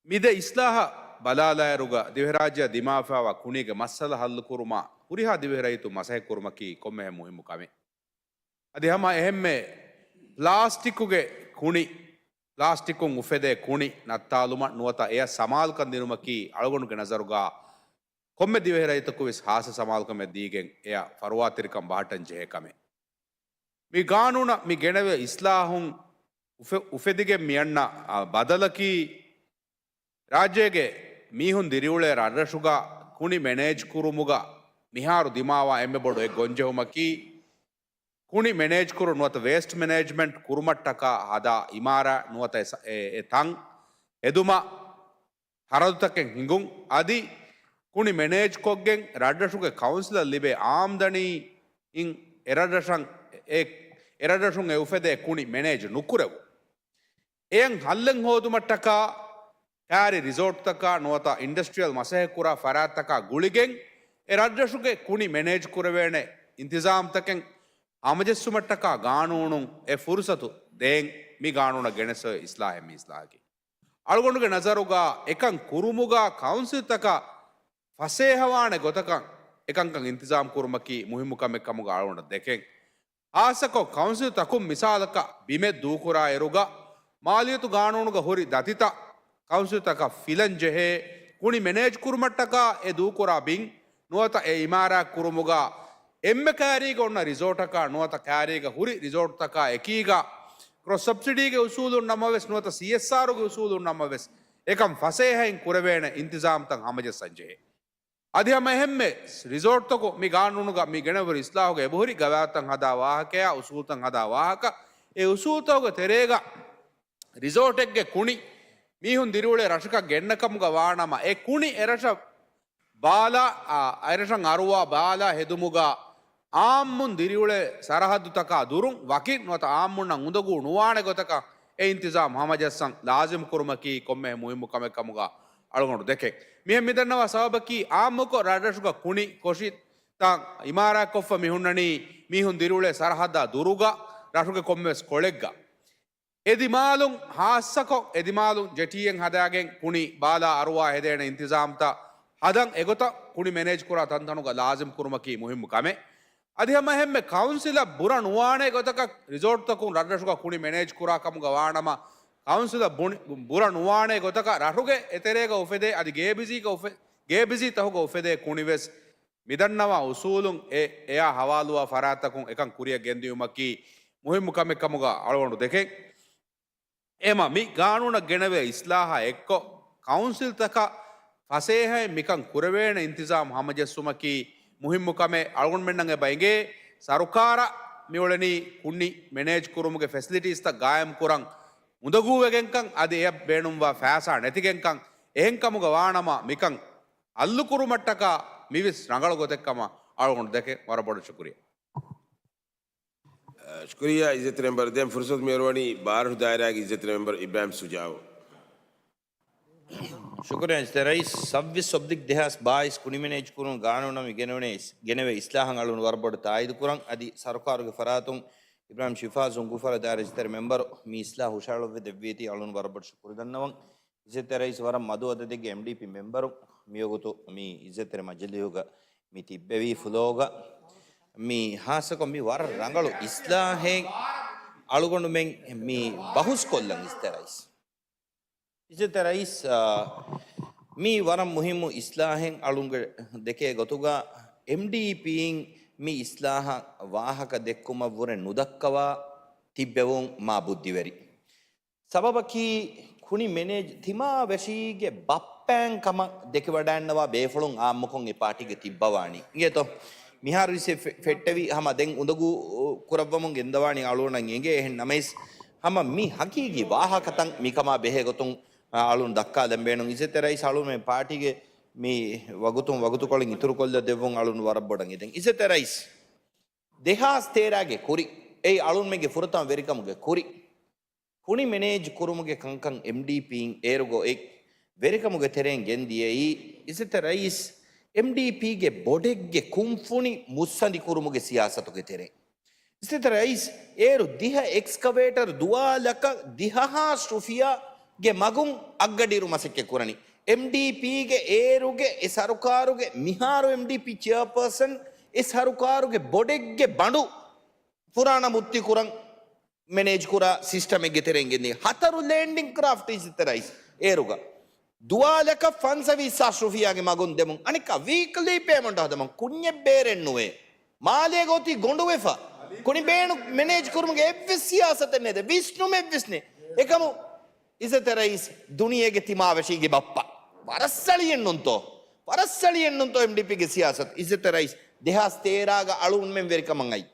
މި ދެ އިސްލާހަށް ބަލާލާއިރުގަ، ދިވެހިރާއްޖެއަށް ދިމާވެފައިވާ ކުނީގެ މައްސަލަ ހައްލުކުރުމަށް ހުރިހާ ދިވެހިރައްޔިތުން މަސައްކަތްކުރުމަކީ ކޮންމެހެން މުހިއްމު ކަމެއް. އަދި ހަމަ އެހެންމެ ޕްލާސްޓިކުގެ ކުނި، ޕްލާސްޓިކުން އުފެދޭ ކުނި ނައްތާލުމަށް ނުވަތަ އެޔަށް ސަމާލުކަން ދިނުމަކީ އަޅުގަނޑުގެ ނަޒަރުގަ ކޮންމެ ދިވެހިރައްޔިތަކުވެސް ހާއްސަ ސަމާލުކަމެއް ދީގެން އެޔަށް ފަރުވާތެރިކަން ބަހައްޓަން ޖެހޭ ކަމެއް. މި ގާނޫނަށް މި ގެނެވޭ އިސްލާހުން އުފެ-، އުފެދިގެން މިއަންނަ، އާ، ބަދަލަކީ، ރާއްޖޭގެ މީހުން ދިރިއުޅޭ ރަށްރަށުގަ ކުނި މެނޭޖް ކުރުމުގަ މިހާރު ދިމާވާ އެންމެ ބޮޑު އެއް ގޮންޖެހުމަކީ، ކުނި މެނޭޖް ކުރުން ނުވަތަ ވޭސްޓް މެނޭޖްމަންޓް ކުރުމަށްޓަކާ ހަދާ އިމާރާތް ނުވަތަ އެ ސަ-، އެ، އެ ތަން ހެދުމަށް ޚަރަދުތަކެއް ހިނގުން. އަދި ކުނި މެނޭޖްކޮށްގެން ރަށްރަށުގެ ކައުންސިލަށް ލިބޭ އާމްދަނީއިން އެރަށްރަށަށް އެ، އެރަށްރަށުން އެ އުފެދޭ ކުނި މެނޭޖް ނުކުރެވުން. އެޔަށް ހައްލެއް ހޯދުމަށްޓަކާ ކައިރި ރިސޯޓްތަކާ ނުވަތަ އިންޑަސްޓްރިއަލް މަސައްކަތްކުރާ ފަރާތްތަކާ ގުޅިގެން އެ ރަށްރަށުގެ ކުނި މެނޭޖް ކުރެވޭނެ އިންތިޒާމްތަކެއް ހަމަޖެއްސުމަށްޓަކާ ގާނޫނުން އެ ފުރުސަތު ދޭން މި ގާނޫނަށް ގެނެސް އޮތް އިސްލާހެއް މި އިސްލާހަކީ. އަޅުގަނޑުގެ ނަޒަރުގަ އެކަން ކުރުމުގަ ކައުންސިލްތަކަށް ފަސޭހަވާނެ ގޮތަކަށް އެކަންކަން އިންތިޒާމް ކުރުމަކީ މުހިއްމު ކަމެއް ކަމުގަ އަޅުގަނޑަށް ދެކެން. ހާއްސަކޮށް ކައުންސިލްތަކުން މިސާލަކަށް ބިމެއް ދޫކުރާ އިރުގަ މާލިޔަތު ގާނޫނުގަ ހުރި ދަތިތައް ކައުންސިލްތަކަށް ފިލަން ޖެހޭ، ކުނި މެނޭޖް ކުރުމަށްޓަކާ އެ ދޫކުރާ ބިން ނުވަތަ އެ އިމާރާތް ކުރުމުގަ އެންމެ ކައިރީގަ އޮންނަ ރިސޯޓަކާ ނުވަތަ ކައިރީގަ ހުރި ރިސޯޓްތަކާ އެކީގަ ކްރޮސް ސަބްސިޑީގެ އުސޫލުން ނަމަވެސް ނުވަތަ ސީއެސްއާރުގެ އުސޫލުން ނަމަވެސް އެކަން ފަސޭހައިން ކުރެވޭނެ އިންތިޒާމްތައް ހަމަޖައްސަން ޖެހޭ. އަދި ހަމަ އެހެންމެ ރިސޯޓްތަކު މި ގާނޫނުގަ މި ގެނެވުރި އިސްލާހުގަ އެބަހުރި ގަވާއިދުތައް ހަދާ ވާހަކަޔާ އުސޫލުތައް ހަދާ ވާހަކަ، އެ އުސޫލުތަކުގެ ތެރޭގަ ރިސޯޓެއްގެ ކުނި މީހުން ދިރިއުޅޭ ރަށަކަށް ގެންނަ ކަމުގަ ވާނަމަ، އެ ކުނި އެރަށަށް ބާލާ، އާ، އެރަށަށް އަރުވާ ބާލާ ހެދުމުގަ އާއްމުން ދިރިއުޅޭ ސަރަހައްދުތަކާ ދުރުން ވަކިން ނުވަތަ އާއްމުންނަށް އުނދަގޫ ނުވާނެ ގޮތަކަށް އެ އިންތިޒާމް ހަމަޖައްސަން ލާޒިމް ކުރުމަކީ ކޮންމެހެން މުހިއްމު ކަމެއް ކަމުގަ އަޅުގަނޑު ދެކެން. މިހެން މިދަންނަވާ ސަބަބަކީ އާއްމުކޮށް ރަށްރަށުގަ ކުނި ކޮށި ތައް އިމާރާތްކޮށްފަ މި ހުންނަނީ މީހުން ދިރިއުޅޭ ސަރަހައްދާ ދުރުގަ ރަށުގެ ކޮންމެވެސް ކޮޅެއްގަ. އެދިމާލުން ހާއްސަކޮށް އެދިމާލުން ޖެޓީއެއް ހަދާގެން ކުނި ބާލާ އަރުވާ ހެދޭނެ އިންތިޒާމްތައް ހަދަން އެގޮތަށް ކުނި މެނޭޖް ކުރާ ތަންތަނުގަ ލާޒިމް ކުރުމަކީ މުހިއްމު ކަމެއް. އަދި ހަމަ އެހެންމެ ކައުންސިލަށް ބުރަ ނުވާނެ ގޮތަކަށް ރިސޯޓްތަކުން ރަށްރަށުގަ ކުނި މެނޭޖް ކުރާ ކަމުގަ ވާނަމަ، ކައުންސިލަށް ބުނި-، ބުރަ ނުވާނެ ގޮތަކަށް ރަށުގެ އެތެރޭގަ އުފެދޭ އަދި ގޭބިސީގަ އުފެ-، ގޭބިސީ ތަހުގަ އުފެދޭ ކުނިވެސް މިދަންނަވާ އުސޫލުން އެ، އެއާ ހަވާލުވާ ފަރާތްތަކުން އެކަން ކުރިއަށް ގެންދިއުމަކީ މުހިއްމު ކަމެއް ކަމުގަ އަޅުގަނޑު ދެކެން. އެމަ މި ގާނޫނަށް ގެނެވޭ އިސްލާހާ އެއްކޮށް، ކައުންސިލްތަކަށް ފަސޭހައިން މިކަން ކުރެވޭނެ އިންތިޒާމް ހަމަޖެއްސުމަކީ މުހިއްމު ކަމެއް. އަޅުގަނޑުމެންނަށް އެބަ އެނގޭ، ސަރުކާރަށް މިއުޅެނީ ކުނި މެނޭޖް ކުރުމުގެ ފެސިލިޓީސްތައް ގާއިމް ކުރަން އުނދަގޫވެގެންކަން، އަދި އެޔަށް ބޭނުންވާ ފައިސާ ނެތިގެންކަން. އެހެންކަމުގަ ވާނަމަ، މިކަން ހައްލުކުރުމަށްޓަކާ މިވެސް ރަނގަޅު ގޮތެއްކަމަށް އަޅުގަނޑު ދެކެން. ވަރަށް ބޮޑަށް ޝުކުރިއްޔާ. ޝުކުރިއްޔާ އިއްޒަތްތެރި މެމްބަރު. ދެން ފުރުސަތު މިއޮރުވަނީ ބާރަށު ދާއިރާގެ އިއްޒަތްތެރި މެމްބަރު އިބްރާހިމް ޝުޖާއު. ޝުކުރިއްޔާ އިއްޒަތްތެރި ރައީސް. ސައްބީސް އޮބްލިކް ދެހާސް ބާއިސް ކުނި މެނޭޖް ކުރުން ގާނޫނަށް މި ގެނެވުނެ އިސް-، ގެނެވޭ އިސްލާހަށް އަޅުން ވަރަށް ބޮޑަށް ތާއީދު ކުރަން. އަދި ސަރުކާރުގެ ފަރާތުން އިބްރާހިމް ޝިފާޒު އުނގޫފަރަ ދާއިރާ އިއްޒަތްތެރި މެމްބަރު މި އިސްލާހު ހުށަހަޅުއްވި ދެއްވީތީ އަޅުން ވަރަށް ބޮޑަށް ޝުކުރު ދަންނަވަން. އިއްޒަތްތެރި ރައީސް ވަރަށް މަދު އަދަދެއްގެ އެމްޑީޕީ މެމްބަރު މިވަގުތު މި އިއްޒަތްތެރި މަޖިލީހުގަ މި ތިއްބެވީ ފުލޯގަ. މި ހާއްސަކޮށް މި ވަރަށް ރަނގަޅު އިސްލާހެއް އަޅުގަނޑުމެން މި ބަހުސް ކޮށްލަން އިއްޒަތްތެރި ރައީސް. އިއްޒަތްތެރި ރައީސް، އާ، މީ ވަރަށް މުހިއްމު އިސްލާހެއް އަޅުންގެ ދެކޭ ގޮތުގަ އެމްޑީޕީން މި އިސްލާހަށް ވާހަކަ ދެއްކުމަށްވުރެ ނުދައްކަވާ ތިއްބެވުން މާ ބުއްދިވެރި. ސަބަބަކީ ކުނި މެނޭޖް ތިމާ ވެށީގެ ބައްޕައިން ކަމަށް ދެކިވަޑައިންނަވާ ބޭފުޅުން އާއްމުކޮށް އެ ޕާޓީގަ ތިއްބަވާނީ. އިނގޭތޯ؟ މިހާރު ވެސް ފެ-، ފެއްޓެވި ހަމަ ދެން އުނދަގޫ ކުރައްވަމުން ގެންދަވާނީ އަޅުގަނޑަށް އެނގޭ. އެހެން ނަމަވެސް ހަމަ މި ހަގީގީ ވާހަކަތައް މިކަމާ ބެހޭ ގޮތުން، އަ، އަޅުން ދައްކާލަން ބޭނުން. އިއްޒަތްތެރި ރައީސް އަޅުމެން ޕާޓީގެ މި ވަގުތުން ވަގުތުކޮޅެއް އިތުރުކޮށްލަ ދެއްވުން އަޅުން ވަރަށް ބޮޑަށް އެދެން. އިއްޒަތްތެރި ރައީސް، ދެހާސް ތޭރަގެ ކުރި، އެއީ އަޅުންމެންގެ ފުރަތަމަ ވެރިކަމުގެ ކުރި. ކުނި މެނޭޖް ކުރުމުގެ ކަންކަން އެމްޑީޕީން އޭރުގަ އޮތް ވެރިކަމުގެ ތެރެއިން ގެންދިޔައީ، އިއްޒަތްތެރި ރައީސް، އެމްޑީޕީގެ ބޮޑެއްގެ ކުންފުނި މުއްސަނދި ކުރުމުގެ ސިޔާސަތުގެ ތެރެއިން. އިއްޒަތްތެރި ރައީސް އޭރު ދިހަ އެކްސްކަވޭޓަރު ދުވާލަކަށް ދިހަ ހާސް ރުފިޔާގެ މަގުން އަށްގަޑިއިރު މަސައްކަތް ކުރަނީ. އެމްޑީޕީގެ އޭރުގެ އެ ސަރުކާރުގެ މިހާރު އެމްޑީޕީ ޗެއާޕާސަން އެ ސަރުކާރުގެ ބޮޑެއްގެ ބަނޑު ފުރާނަ މުއްތި ކުރަން މެނޭޖް ކުރާ ސިސްޓަމެއްގެ ތެރެއިން ގެންދިޔަ ހަތަރު ލޭންޑިން ކްރާފްޓް އިއްޒަތްތެރި ރައީސް އޭރުގަ ދުވާލަކަށް ފަންސަވީސް ހާސް ރުފިޔާގެ މަގުން ދެމުން. އަނެއްކާ ވީކްލީ ޕޭމަންޓް ހަދަމުން ކުންޏެއް ބޭރެއް ނުވޭ. މާލޭގަ އޮތީ ގޮނޑުވެފަ. ކުނި ބޭނު މެނޭޖް ކުރުމުގެ އެއްވެސް ސިޔާސަތެއް ނެތް. ވިސްނުމެއްވެސް ނެތް. އެކަމު އިއްޒަތްތެރި ރައީސް ދުނިޔޭގެ ތިމާވެށީގެ ބައްޕަ. ވަރަށް ސަޅިއެއްނުންތޯ؟ ވަރަށް ސަޅިއެއްނުންތޯ އެމްޑީޕީގެ ސިޔާސަތު؟ އިއްޒަތްތެރި ރައީސް ދެހާސް ތޭރާގަ އަޅުގަނޑުމެން ވެރިކަމަށް އައީ.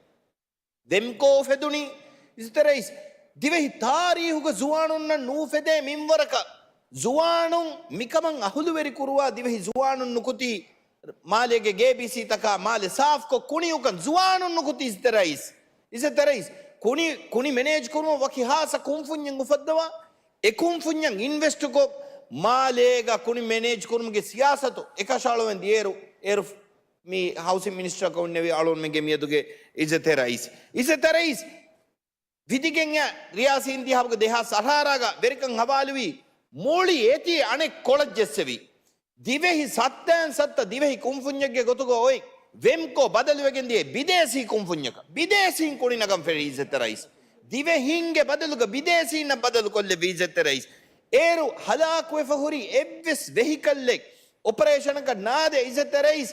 ވެމްކޯ އުފެދުނީ އިއްޒަތްތެރި ރައީސް. ދިވެހި ތާރީހުގަ ޒުވާނުންނަށް ނުއުފެދޭ މިންވަރަކަށް ޒުވާނުން މިކަމަށް އަހުލުވެރި ކުރުވާ ދިވެހި ޒުވާނުން ނުކުތީ މާލޭގެ ގޭބީސީތަކާ މާލެ ސާފްކޮށް ކުނިއުކަން ޒުވާނުން ނުކުތީ އިއްޒަތްތެރި ރައީސް. އިއްޒަތްތެރި ރައީސް ކުނި، ކުނި މެނޭޖް ކުރުމަށް ވަކި ހާއްސަ ކުންފުންޏެއް އުފައްދަވާ، އެ ކުންފުންޏަށް އިންވެސްޓުކޮށް، މާލޭގަ ކުނި މެނޭޖް ކުރުމުގެ ސިޔާސަތު އެކަށައަޅުވަން ދިޔައިރު، އޭރު މި ހައުސިން މިނިސްޓަރަކަށް ހުންނެވި އަޅުގަނޑުމެންގެ މިއަދުގެ އިއްޒަތްތެރި ރައީސް. އިއްޒަތްތެރި ރައީސް ވިދިގެން އައި ރިޔާސީ އިންތިހާބުގެ ދެހާސް އަށާރަ ގަ ވެރިކަން ހަވާލުވީ، މުޅި އޭތި އަނެއް ކޮޅަށް ޖެއްސެވި. ދިވެހި ސައްތައިން ސައްތަ ދިވެހި ކުންފުންޏެއްގެ ގޮތުގަ އޮތް ވެމްކޯ ބަދަލުވެގެން ދިޔަ ބިދޭސީ ކުންފުންޏަކަށް. ބިދޭސީން ކުނި ނަގަން ފެށި އިއްޒަތްތެރި ރައީސް. ދިވެހީންގެ ބަދަލުގަ ބިދޭސީންނަށް ބަދަލު ކޮށްލެއްވި އިއްޒަތްތެރި ރައީސް. އޭރު ހަލާކުވެފަ ހުރި އެއްވެސް ވެހިކަލްއެއް އޮޕަރޭޝަނަކަށް ނާދޭ އިއްޒަތްތެރި ރައީސް.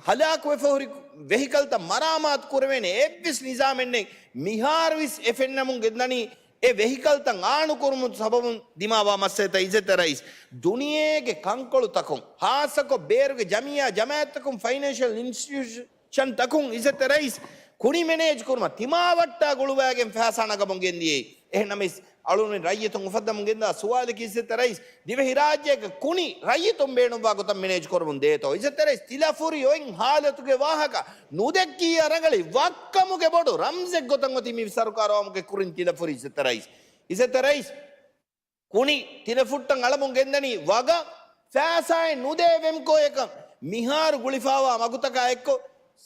ހަލާކުވެފަ ހުރި ވެހިކަލްތައް މަރާމާތު ކުރެވޭނެ އެއްވެސް ނިޒާމެއް ނެތް. މިހާރުވެސް އެ ފެންނަމުން ގެންދަނީ އެ ވެހިކަލްތައް އާނުކުރުމުން ސަބަބުން ދިމާވާ މައްސަލަތައް އިއްޒަތްތެރި ރައީސް. ދުނިޔޭގެ ކަންކޮޅުތަކުން، ހާއްސަކޮށް ބޭރުގެ ޖަމިއްޔާ ޖަމާއަތްތަކުން، ފައިނޭންޝަލް އިންސްޓިޓިއުޝަންތަކުން އިއްޒަތްތެރި ރައީސް ކުނި މެނޭޖް ކުރުމަށް ތިމާވައްޓާ ގުޅުވައިގެން ފައިސާ ނަގަމުން ގެންދިޔައީ. އެހެންނަމަވެސް އަޅުގަނޑު ރައްޔިތުން އުފައްދަމުން ގެންދާ ސުވާލަކީ އިއްޒަތްތެރި ރައީސް، ދިވެހިރާއްޖޭގަ ކުނި ރައްޔިތުން ބޭނުންވާ ގޮތަށް މެނޭޖް ކުރަމުން ދޭތޯ؟ އިއްޒަތްތެރި ރައީސް ތިލަފުރި އޮތް ހާލަތުގެ ވާހަކަ ނުދެއްކިއްޔާ ރަނގަޅީ. ވައްކަމުގެ ބޮޑު ރަމްޒެއް ގޮތަށް އޮތީ މި ސަރުކާރު އައުމުގެ ކުރިން ތިލަފުރި އިއްޒަތްތެރި ރައީސް. އިއްޒަތްތެރި ރައީސް ކުނި ތިލަފުއްޓަން އަޅަމުން ގެންދަނީ ވަގަށް ފައިސާއެއް ނުދޭ ވެމްކޯއަކަށް. މިހާރު ގުޅިފައިވާ މަގުތަކާ އެއްކޮށް،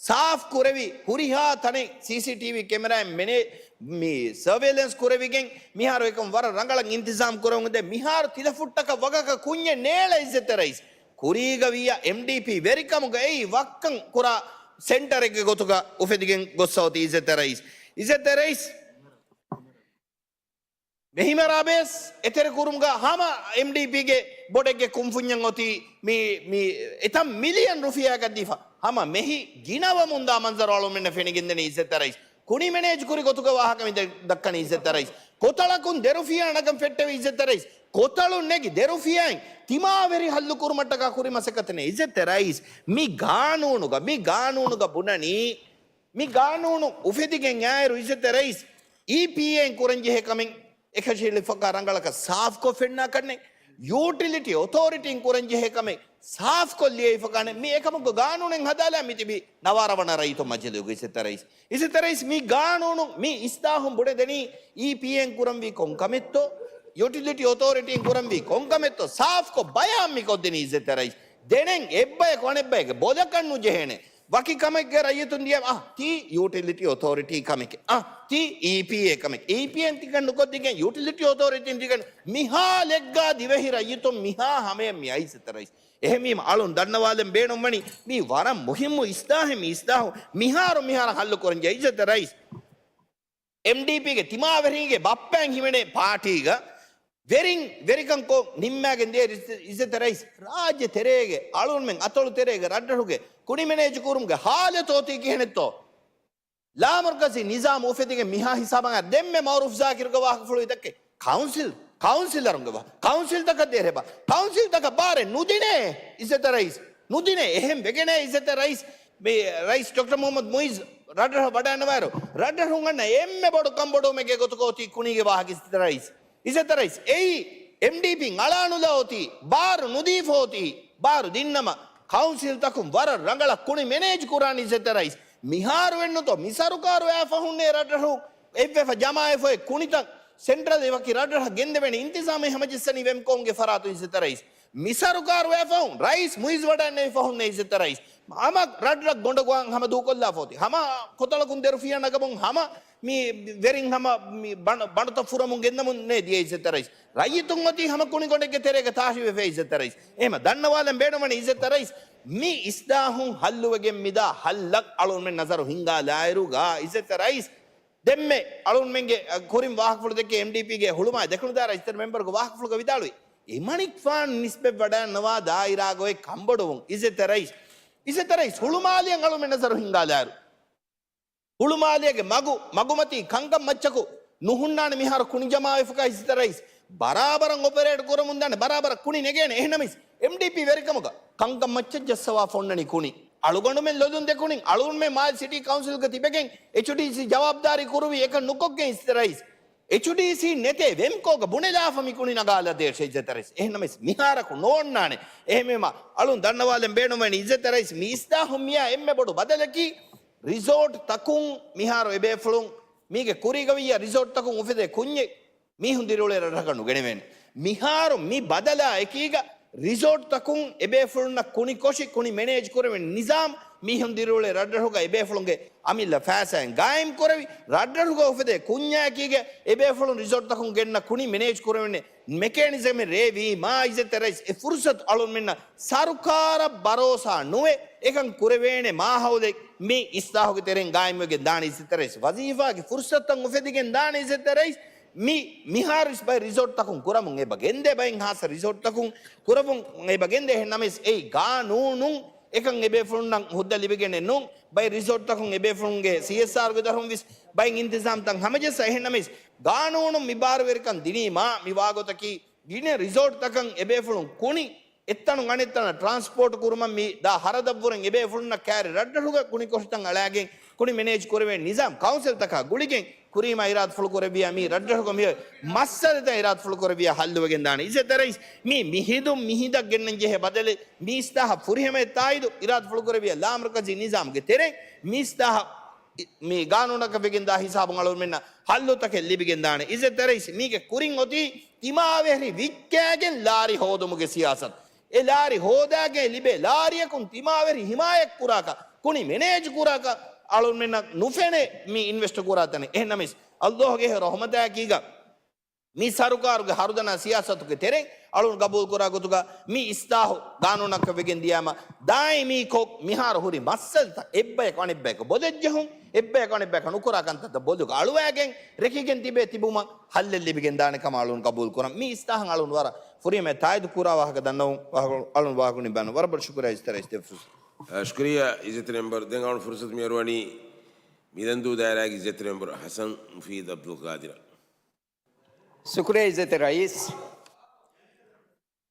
ސާފް ކުރެވި ހުރިހާ ތަނެއް ސީސީޓީވީ ކެމެރާއިން މެނޭ، މި ސަރވެލެންސް ކުރެވިގެން، މިހާރު އެކަން ވަރަށް ރަނގަޅަށް އިންތިޒާމް ކުރަމުންދޭ. މިހާރު ތިލަފުއްޓަކަށް ވަގަކަށް ކުންޏެއް ނޭޅަ އިއްޒަތްތެރި ރައީސް. ކުރީގަ ވިއްޔާ އެމްޑީޕީ ވެރިކަމުގައި ވައްކަން ކުރާ ސެންޓަރެއްގެ ގޮތުގަ އުފެދިގެން ގޮއްސަ އޮތީ އިއްޒަތްތެރި ރައީސް. އިއްޒަތްތެރި ރައީސް މެހިމަރާބޭސް އެތެރެކުރުމުގަ ހަމަ އެމްޑީޕީގެ ބޮޑެއްގެ ކުންފުންޏަށް އޮތީ މި، މި އެތައް މިލިއަން ރުފިޔާއަކަށް ދީފަ. ހަމަ މެހި ގިނަވަމުންދާ މަންޒަރު އަޅުމެންނަށް ފެނިގެންދެނީ އިއްޒަތްތެރި ރައީސް. ކުނި މެނޭޖް ކުރި ގޮތުގެ ވާހަކަ މި ދަ-، ދައްކަނީ އިއްޒަތްތެރި ރައީސް. ކޮތަޅަކުން ދެރުފިޔާ ނަގަން ފެއްޓެވި އިއްޒަތްތެރި ރައީސް. ކޮތަޅުން ނެގި ދެރުފިޔާއިން ތިމާވެރި ހައްލު ކުރުމަށްޓަކާ ކުރި މަސައްކަތެއް ނެތް އިއްޒަތްތެރި ރައީސް. މި ގާނޫނުގަ، މި ގާނޫނުގަ ބުނަނީ މި ގާނޫނު އުފެދިގެން އާއިރު އިއްޒަތްތެރި ރައީސް، އީޕީއޭއިން ކުރަންޖެހޭ ކަމެއް، އެކަށީ ލިފަކާ ރަނގަޅަކަށް ސާފްކޮށް ފެންނާކަށްނެއް، ޔޫޓިލިޓީ އޮތޯރިޓީން ކުރަންޖެހޭ ކަމެއް ސާފްކޮށް ލިޔެވިފަކާނެ. މި އެކަމުގެ ގާނޫނެއް ހަދާލާ މިތިބީ ނަވާރަ ވަނަ ރައްޔިތުން މަޖިލީހުގެ އިއްޒަތްތެރި ރައީސް. އިއްޒަތްތެރި ރައީސް މި ގާނޫނު މި އިސްލާހުން ބުނެދެނީ އީޕީއޭއިން ކުރަންވީ ކޮން ކަމެއްތޯ، ޔޫޓިލިޓީ އޮތޯރިޓީން ކުރަންވީ ކޮން ކަމެއްތޯ ސާފްކޮށް ބަޔާން މި ކޮށްދެނީ އިއްޒަތްތެރި ރައީސް. ދެނެން އެއްބަޔަކު އަނެއްބަޔެއްގެ ބޮލަކަށް ނުޖެހޭނެ. ވަކި ކަމެއްގެ ރައްޔިތުން ދިޔަ، އަ، ތީ ޔޫޓިލިޓީ އޮތޯރިޓީ ކަމެކޭ. އަ، ތީ އީޕީއޭ ކަމެކޭ. އީޕީއޭން ތިކަން ނުކޮށްދިގެން ޔޫޓިލިޓީ އޮތޯރިޓީން ތިކަން މިހާ ލެއްގާ ދިވެހި ރައްޔިތުން މިހާ ހަމަޔަށް މި އައީ އިއްޒަތްތެރި ރައީސް. އެހެންވީމަ އަޅުން ދަންނަވާލަން ބޭނުންވަނީ މީ ވަރަށް މުހިއްމު އިސްލާހެއް. މި އިސްލާހު މިހާރު މިހާރަށް ހައްލު ކުރަންޖެހޭ އިއްޒަތްތެރި ރައީސް. އެމްޑީޕީގެ ތިމާވެރިންގެ ބައްޕައިން ހިމެނޭ ޕާޓީގަ ވެރިން ވެރިކަން ކޮށް ނިންމާގެން ދިޔަ އިއްޒަތްތެރި ރައީސް، ރާއްޖެ ތެރޭގެ އަޅުންމެން އަތޮޅު ތެރޭގެ ރަށްރަށުގެ ކުނި މެނޭޖު ކުރުމުގެ ހާލަތު އޮތީ ކިހިނެއްތޯ؟ ލާމަރުކަޒީ ނިޒާމު އުފެދިގެން މިހާ ހިސާބަށް އައި ދެންމެ މައުރޫފް ޒާކިރުގެ ވާހަކަފުޅު ދައްކޭ. ކައުންސިލް، ކައުންސިލަރުންގެ ވާ، ކައުންސިލްތަކަށް ދޭ ރޭބާ، ކައުންސިލްތަކަށް ބާރެއް ނުދިނޭ އިއްޒަތްތެރި ރައީސް. ނުދިނޭ. އެހެން ވެގެނޭ އިއްޒަތްތެރި ރައީސް، މި ރައީސް ޑޮކްޓަރ މުހައްމަދު މުއިއްޒު ރަށްރަށަށް ވަޑައިންނަވާއިރު، ރަށްރަށުން އަންނަ އެންމެ ބޮޑު ކަންބޮޑުވުމެއްގެ ގޮތުގަ އޮތީ ކުނީގެ ވާހަކަ އިއްޒަތްތެރި ރައީސް. އިއްޒަތްތެރި ރައީސް، އެއީ އެމްޑީޕީން އަޅާނުލާ އޮތީ، ބާރު ނުދީފަ އޮތީ، ބާރު ދިންނަމަ، ކައުންސިލްތަކުން ވަރަށް ރަނގަޅަށް ކުނި މެނޭޖް ކުރާނީ އިއްޒަތްތެރި ރައީސް. މިހާރު އެއްނުތޯ، މި ސަރުކާރު އައިފަ ހުންނޭ ރަށްރަށު އެއްވެފަ ޖަމާވެފަ އޮތް ކުނިތައް ސެންޓްރަލް އެ ވަކި ރަށްރަށަށް ގެންދެވޭނެ އިންތިޒާމެއް ހަމަޖެއްސަނީ ވެމްކޯންގެ ފަރާތުން އިއްޒަތްތެރި ރައީސް. މި ސަރުކާރު ވެފަހުން ރައީސް މުއިއްޒު ވަޑައިގެންނެވި ފަހުން އިއްޒަތްތެރި ރައީސް. ހަމަ ރަށްރަށް ގޮނޑުގޮވާން ހަމަ ދޫކޮށްލާފަ އޮތީ. ހަމަ ކޮތަޅަކުން ދެރުފިޔާ ނަގަމުން ހަމަ މި ވެރިން ހަމަ މި ބަނޑު، ބަނޑުތައް ފުރަމުން ގެންދަމުން ނޭ ދިޔަ އިއްޒަތްތެރި ރައީސް. ރައްޔިތުން އޮތީ ހަމަ ކުނިގޮނޑެއްގެ ތެރޭގަ ތާށިވެފަ އިއްޒަތްތެރި ރައީސް. އެހެމަ ދަންނަވާލަން ބޭނުންވަނީ އިއްޒަތްތެރި ރައީސް. މި އިސްލާހުން ހައްލުވެގެން މިދާ ހައްލަށް އަޅުންމެން ނަޒަރު ހިންގާލާއިރުގަ އިއްޒަތްތެރި ރައީސް ދެންމެ އަޅުންމެންގެ، އަ، ކުރިން ވާހަކަފުޅު ދެއްކި އެމްޑީޕީގެ ހުޅުމާލެ ދެކުނު ދާއިރާ އިއްޒަތްތެރި މެމްބަރުގެ ވާހަކަފުޅުގަ ވިދާޅުވި، އެމަނިކުފާނު ނިސްބަތްވެވަޑައިގަންނަވާ ދާއިރާގައި ކަންބޮޑުވުން އިއްޒަތްތެރި ރައީސް. އިއްޒަތްތެރި ރައީސް ހުޅުމާލެއަށް އަޅުންމެން ނަޒަރު ހިންގާލާއިރު. ހުޅުމާލެއަށް މަގު، މަގުމަތީ ކަންކަން މައްޗަކު ނުހުންނާނެ މިހާރު ކުނި ޖަމާވެފަކާ އިއްޒަތްތެރި ރައީސް. ބަރާބަރަށް އޮޕަރޭޓް ކުރަމުންދާނެ، ބަރާބަރަށް ކުނި ނެގޭނެ. އެހެންނަމަވެސް އެމްޑީޕީ ވެރިކަމުގަ ކަންކަން މައްޗަށް ޖައްސަވާފަ އޮންނަނީ ކުނި. އަޅުގަނޑުމެން ލޮލުން ދެކުނިން، އަޅުންމެން މާލެ ސިޓީ ކައުންސިލްގަ ތިބެގެން އެޗްޑީސީ ޖަވާބުދާރީ ކުރުވީ އެކަން ނުކޮށްގެން އިއްޒަތްތެރި ރައީސް. އެޗްޑީސީ ނެތޭ ވެމްކޯގަ ބުނެލާފަ މި ކުނި ނަގާލަދޭށޭ އިއްޒަތްތެރި ރައީސް. އެހެންނަމަވެސް މިހާރަކު ނޯންނާނެ. އެހެންވީމަ އަޅުން ދަންނަވާލަން ބޭނުންވަނީ އިއްޒަތްތެރި ރައީސް މި އިސްލާހުން މިއާ އެންމެ ބޮޑު ބަދަލަކީ ރިސޯޓް ތަކުން މިހާރު އެބޭފުޅުން މީގެ ކުރީގަ ވިއްޔާ ރިސޯޓް ތަކުން އުފެދޭ ކުންޏެއް މީހުން ދިރިއުޅޭ ރަށްރަށަކަށް ނުގެނެވޭނެ. މިހާރު މި ބަދަލާ އެކީގަ ރިސޯޓްތަކުން އެބޭފުޅުންނަށް ކުނި ކޮށި، ކުނި މެނޭޖް ކުރެވޭނެ ނިޒާމް، މީހުން ދިރިއުޅޭ ރަށްރަށުގަ އެބޭފުޅުންގެ އަމިއްލަ ފައިސާއިން ގާއިމް ކުރެވި، ރަށްރަށުގަ އުފެދޭ ކުންޏާއެކީގަ އެބޭފުޅުން ރިސޯޓްތަކުން ގެންނަ ކުނި މެނޭޖް ކުރެވޭނެ މެކޭނިޒަމެއް ރޭވީމާ އިއްޒަތްތެރި ރައީސް އެ ފުރުސަތު އަޅުންމެންނަށް ސަރުކާރަށް ބަރޯސާ ނުވެ އެކަން ކުރެވޭނެ މާހައުލެއް މި އިސްލާހުގެ ތެރެއިން ގާއިމްވެގެން ދާނެ އިއްޒަތްތެރި ރައީސް. ވަޒީފާގެ ފުރުސަތުތައް އުފެދިގެން ދާނެ އިއްޒަތްތެރި ރައީސް. މި، މިހާރު ވެސް ބައެއް ރިސޯޓްތަކުން ކުރަމުން އެބަ ގެންދޭ، ބައެއް ހާއްސަ ރިސޯޓްތަކުން ކުރަމުން އެބަ ގެންދޭ. އެހެން ނަމަވެސް އެއީ ގާނޫނުން އެކަން އެބޭފުޅުންނަށް ހުއްދަ ލިބިގެނެއް ނޫން. ބައެއް ރިސޯޓްތަކުން އެބޭފުޅުންގެ ސީއެސްއާރުގެ ދަށުން ވެސް ބައެއް އިންތިޒާމްތައް ހަމަޖައްސާ. އެހެން ނަމަވެސް ގާނޫނުން މި ބާރުވެރިކަން ދިނީމާ މި ވާގޮތަކީ ގިނަ ރިސޯޓްތަކަށް އެބޭފުޅުން ކުނި އެއްތަނުން އަނެއްތަނަށް ޓްރާންސްޕޯޓް ކުރުމަށް މި ދާ ހަރަދަށްވުރެން އެބޭފުޅުންނަށް ކައިރި ރަށްރަށުގަ ކުނިކޮށިތައް އަޅާގެން ކުނި މެނޭޖް ކުރެވޭ ނިޒާމް ކައުންސިލްތަކާ ގުޅިގެން ކުރީމާ އިރާދަފުޅު ކުރެއްވިޔާ މީ ރަށްރަށުގަ މި މައްސަލަތައް އިރާދަފުޅު ކުރެއްވިޔާ ހައްލުވެގެން ދާނެ. އިއްޒަތްތެރި ރައީސް މި މިހިދުން މިހިނދަށް ގެންނަން ޖެހޭ ބަދަލެއް މި އިސްލާހަށް ފުރިހަމައަށް ތާއީދު އިރާދަފުޅު ކުރެއްވިޔާ ލާމަރުކަޒީ ނިޒާމްގެ ތެރެއިން މި އިސްލާހަށް މި ގާނޫނަކަށް ވެގެންދާ ހިސާބުން އަޅުގަނޑުމެންނަށް ހައްލުތަކެއް ލިބިގެންދާނެ. އިއްޒަތްތެރި ރައީސް މީގެ ކުރިން އޮތީ ތިމާވެހިރި ވިއްކާގެން ލާރި ހޯދުމުގެ ސިޔާސަތު. އެ ލާރި ހޯދާގެން ލިބޭ ލާރިއަކުން ތިމާވެރި ހިމާޔަތް ކުރާކަށް، ކުނި މެނޭޖް ކުރާކަށް އަޅުންމެންނަށް ނުފެނޭ މި އިންވެސްޓް ކުރާ ތަނެއް. އެހެންނަމަވެސް އަލްލާހުގެ ރަހުމަތާއެކީގަ މި ސަރުކާރުގެ ހަރުދަނާ ސިޔާސަތުގެ ތެރެއިން އަޅުން ގަބޫލުކުރާ ގޮތުގަ މި އިސްލާހު ގާނޫނަކަށް ވެގެން ދިޔާމަ ދާއިމީކޮށް މިހާރު ހުރި މައްސަލަތައް އެއްބަޔަކު އަނެއްބަޔަކަށް ބޮލަށްޖެހުން، އެއްބަޔަކު އަނެއްބަޔަކަށް ނުކުރާ ކަންތައްތައް ބޮލުގަ އަޅުވާގެން ރެކިގެން ތިބޭ ތިބުމަށް ހައްލެއް ލިބިގެން ދާނެ ކަމަށް އަޅުން ގަބޫލު ކުރަން. މި އިސްލާހަށް އަޅުން ވަރަށް ފުރިހަމައަށް ތާއީދު ކުރާ ވާހަކަ ދަންނަވަން ވާހަކަ، އަޅުން ވާހަކަ ނިންމާން ވަރަށް ބޮޑަށް ޝުކުރިއްޔާ އިއްޒަތްތެރި ރައީސް. ޝުކުރިއްޔާ އިއްޒަތްތެރި މެމްބަރު. ދެން އަޅުން ފުރުސަތު މިއަރުވަނީ މިދަންދޫ ދާއިރާގެ އިއްޒަތްތެރި މެމްބަރު ހަސަން މުފީދު އަބްދުލް ޤާދިރަށް. ޝުކުރިއްޔާ އިއްޒަތްތެރި ރައީސް.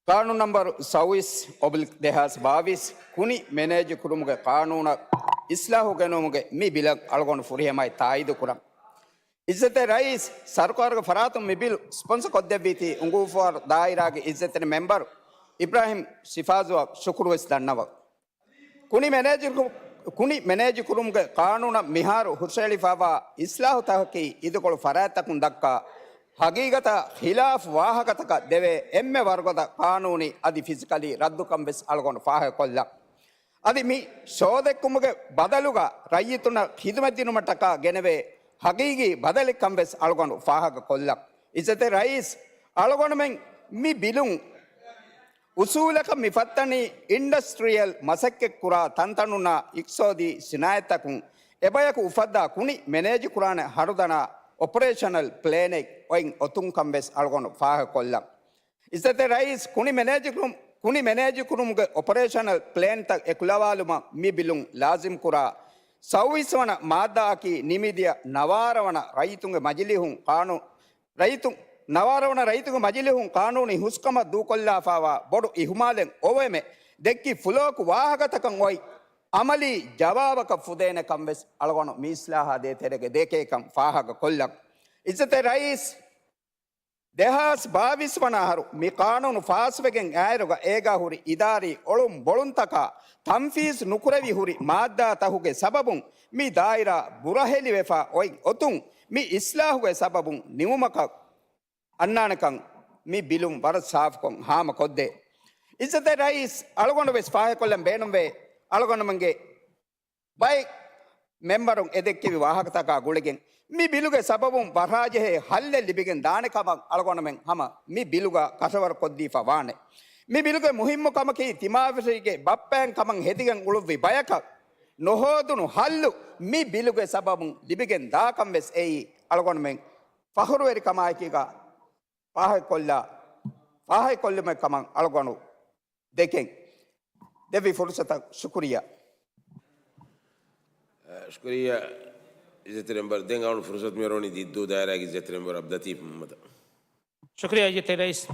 ޤާނޫނު ނަންބަރު ސައުވީސް އޮބްލިކް ދެހާސް ބާވީސް ކުނި މެނޭޖު ކުރުމުގެ ޤާނޫނަށް އިސްލާހު ގެނުމުގެ މި ބިލަށް އަޅުގަނޑު ފުރިހަމައަށް ތާއީދު ކުރަން. އިއްޒަތްތެރި ރައީސް، ސަރުކާރުގެ ފަރާތުން މި ބިލް ސްޕޮންސަ ކޮށްދެއްވީތީ އުނގޫފުވާރު ދާއިރާގެ އިއްޒަތްތެރި މެމްބަރު އިބްރާހިމް ޝިފާޒުއަށް ޝުކުރުވެސް ދަންނަވަން. ކުނި މެނޭޖު، ކުނި މެނޭޖު ކުރުމުގެ ޤާނޫނަށް މިހާރު ހުށައެޅިފައިވާ އިސްލާހުތަކަކީ އިދިކޮޅު ފަރާތްތަކުން ދައްކާ ހަގީގަތާ ޚިލާފު ވާހަކަތަކަށް ދެވޭ އެންމެ ވަރުގަދަ ޤާނޫނީ އަދި ފިޒިކަލީ ރައްދުކަން ވެސް އަޅުގަނޑު ފާހަގަކޮށްލަން. އަދި މި ޝޯދެއްކުމުގެ ބަދަލުގަ ރައްޔިތުންނަށް ޚިދުމަތްދިނުމަށްޓަކާ ގެނެވޭ ހަގީގީ ބަދަލެއްކަން ވެސް އަޅުގަނޑު ފާހަގަކޮށްލަން. އިއްޒަތްތެރި ރައީސް، އަޅުގަނޑުމެން މި ބިލުން އުސޫލަކަށް މި ފައްތަނީ އިންޑަސްޓްރިއަލް މަސައްކަތްކުރާ ތަންތަނުންނާ އިޤްތިޞާދީ ސިނާއަތްތަކުން އެބަޔަކު އުފައްދާ ކުނި މެނޭޖުކުރާނެ ހަރުދަނާ އޮޕަރޭޝަނަލް ޕްލޭނެއް އޮތް އޮތުންކަން ވެސް އަޅުގަނޑު ފާހަގަކޮށްލަން. އިއްޒަތްތެރި ރައީސް، ކުނި މެނޭޖުކުރުން، ކުނި މެނޭޖުކުރުމުގެ އޮޕަރޭޝަނަލް ޕްލޭންތައް އެކުލަވާލުމަށް މި ބިލުން ލާޒިމްކުރާ ސައުވީސް ވަނަ މާއްދާއަކީ ނިމިދިޔަ ނަވާރަ ވަނަ ރައްޔިތުންގެ މަޖިލީހުން ޤާނޫ-، ރައްޔިތުން، ނަވާރަ ވަނަ ރައްޔިތުންގެ މަޖިލީހުން ޤާނޫނީ ހުސްކަމަށް ދޫކޮށްލާފައިވާ ބޮޑު އިހުމާލެއް އޮވެމެ ދެއްކި ފުލޯކު ވާހަކަތަކަށް އޮތް އަމަލީ ޖަވާބަކަށް ފުދޭނެކަން ވެސް އަޅުގަނޑު މި އިސްލާހާ ދޭތެރޭގަ ދެކޭކަން ފާހަގަކޮށްލަން. އިއްޒަތްތެރި ރައީސް، ދެހާސް ބާވީސް ވަނަ އަހަރު މި ޤާނޫނު ފާސްވެގެން އައިރުގަ އޭގާ ހުރި އިދާރީ އޮޅުން ބޮޅުންތަކާ ތަންފީޒް ނުކުރެވި ހުރި މާއްދާތަކުގެ ސަބަބުން މި ދާއިރާ ބުރަހެލިވެފަ އޮތް އޮތުން މި އިސްލާހުގެ ސަބަބުން ނިމުމަކަށް އަންނާނެކަން މި ބިލުން ވަރަށް ސާފުކޮށް ހާމަކޮށްދޭ. އިއްޒަތްތެރި ރައީސް، އަޅުގަނޑު ވެސް ފާހަގަކޮށްލަން ބޭނުންވޭ، އަޅުގަނޑުމެންގެ ބައެއް މެމްބަރުން އެދެއްކެވި ވާހަކަތަކާ ގުޅިގެން، މި ބިލުގެ ސަބަބުން ވަރަށްޖެހޭ ހައްލެއް ލިބިގެން ދާނެ ކަމަށް އަޅުގަނޑުމެން ހަމަ މި ބިލުގަ ކަށަވަރު ކޮށްދީފަ ވާނެ. މި ބިލުގެ މުހިއްމު ކަމަކީ، ތިމާވެށިގެ ބައްޕައިން ކަމަށް ހެދިގެން އުޅުއްވި ބަޔަކަށް ނުހޯދުނު ހައްލު މި ބިލުގެ ސަބަބުން ލިބިގެން ދާކަން ވެސް އެއީ އަޅުގަނޑުމެން ފަޚުރުވެރިކަމާއެކީގަ ފާހަގަކޮށްލާ، ފާހަގަކޮށްލުމެއް ކަމަށް އަޅުގަނޑު ދެކެން ދެއްވި ފުރުސަތަށް ޝުކުރިއްޔާ. ޝުކުރިއްޔާ އިއްޒަތްތެރި މެމްބަރު. ދެން އަޅުގަނޑު ފުރުސަތު މިއަރުވަނީ ދިއްދޫ ދާއިރާގެ އިއްޒަތްތެރި މެމްބަރު އަބްދުލަތީފް މުހައްމަދަށް. ޝުކުރިއްޔާ އިއްޒަތްތެރި ރައީސް.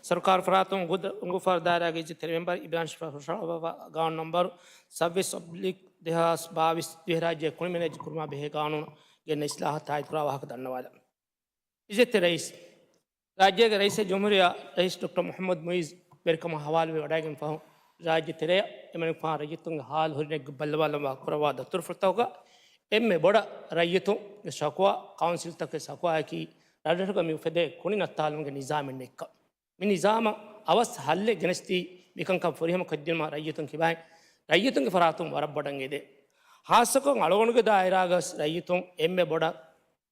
ސަރުކާރު ފަރާތުން އުނގޫފާރު ދާއިރާގެ އިއްޒަތްތެރި މެމްބަރު އިބްރާހިމް ޝަރީފް ހުށަހަޅުއްވާ ގާނޫނު ނަންބަރު ސައްބީސް އޮބްލިކް ދެހާސް ބާވީސް ދިވެހިރާއްޖެ ކުނި މެނޭޖު ކުރުމާ ބެހޭ ގާނޫނުގެ އިސްލާހަށް ތާއީދުކުރާ ވާހަކަ ދަންނަވާލަން. އިއްޒަތްތެރި ރައީސް، ރާއްޖޭގެ ރައީސުލްޖުމްހޫރިއްޔާ ރައީސް ޑޮކްޓަރ މުޙައްމަދު މުޢިއްޒު ވެރިކަމަށް ހަވާލުވެވަޑައިގެން ފަހު، ރާއްޖެ ތެރެއަށް އެމަނިކުފާނު ރައްޔިތުންގެ ހާލު ހުރި ނެތް ބައްލަވާލައްވާ ކުރައްވާ ދަތުރުފުޅުތަކުގަ އެންމެ ބޮޑަށް ރައްޔިތުންގެ ޝަކުވާ، ކައުންސިލްތަކުގެ ޝަކުވާއަކީ، ރަށްރަށުގަ މި އުފެދޭ ކުނި ނައްތާލުމުގެ ނިޒާމެއް ނެތްކަން. މި ނިޒާމަށް އަވަސް ހައްލެއް ގެނެސްދީ، މިކަންކަން ފުރިހަމަ ކޮށްދިނުމަށް ރައްޔިތުން ކިބައިން، ރައްޔިތުންގެ ފަރާތުން ވަރަށް ބޮޑަށް އެދޭ. ހާއްސަކޮށް އަޅުގަނޑުގެ ދާއިރާގަސް ރައްޔިތުން އެންމެ ބޮޑަށް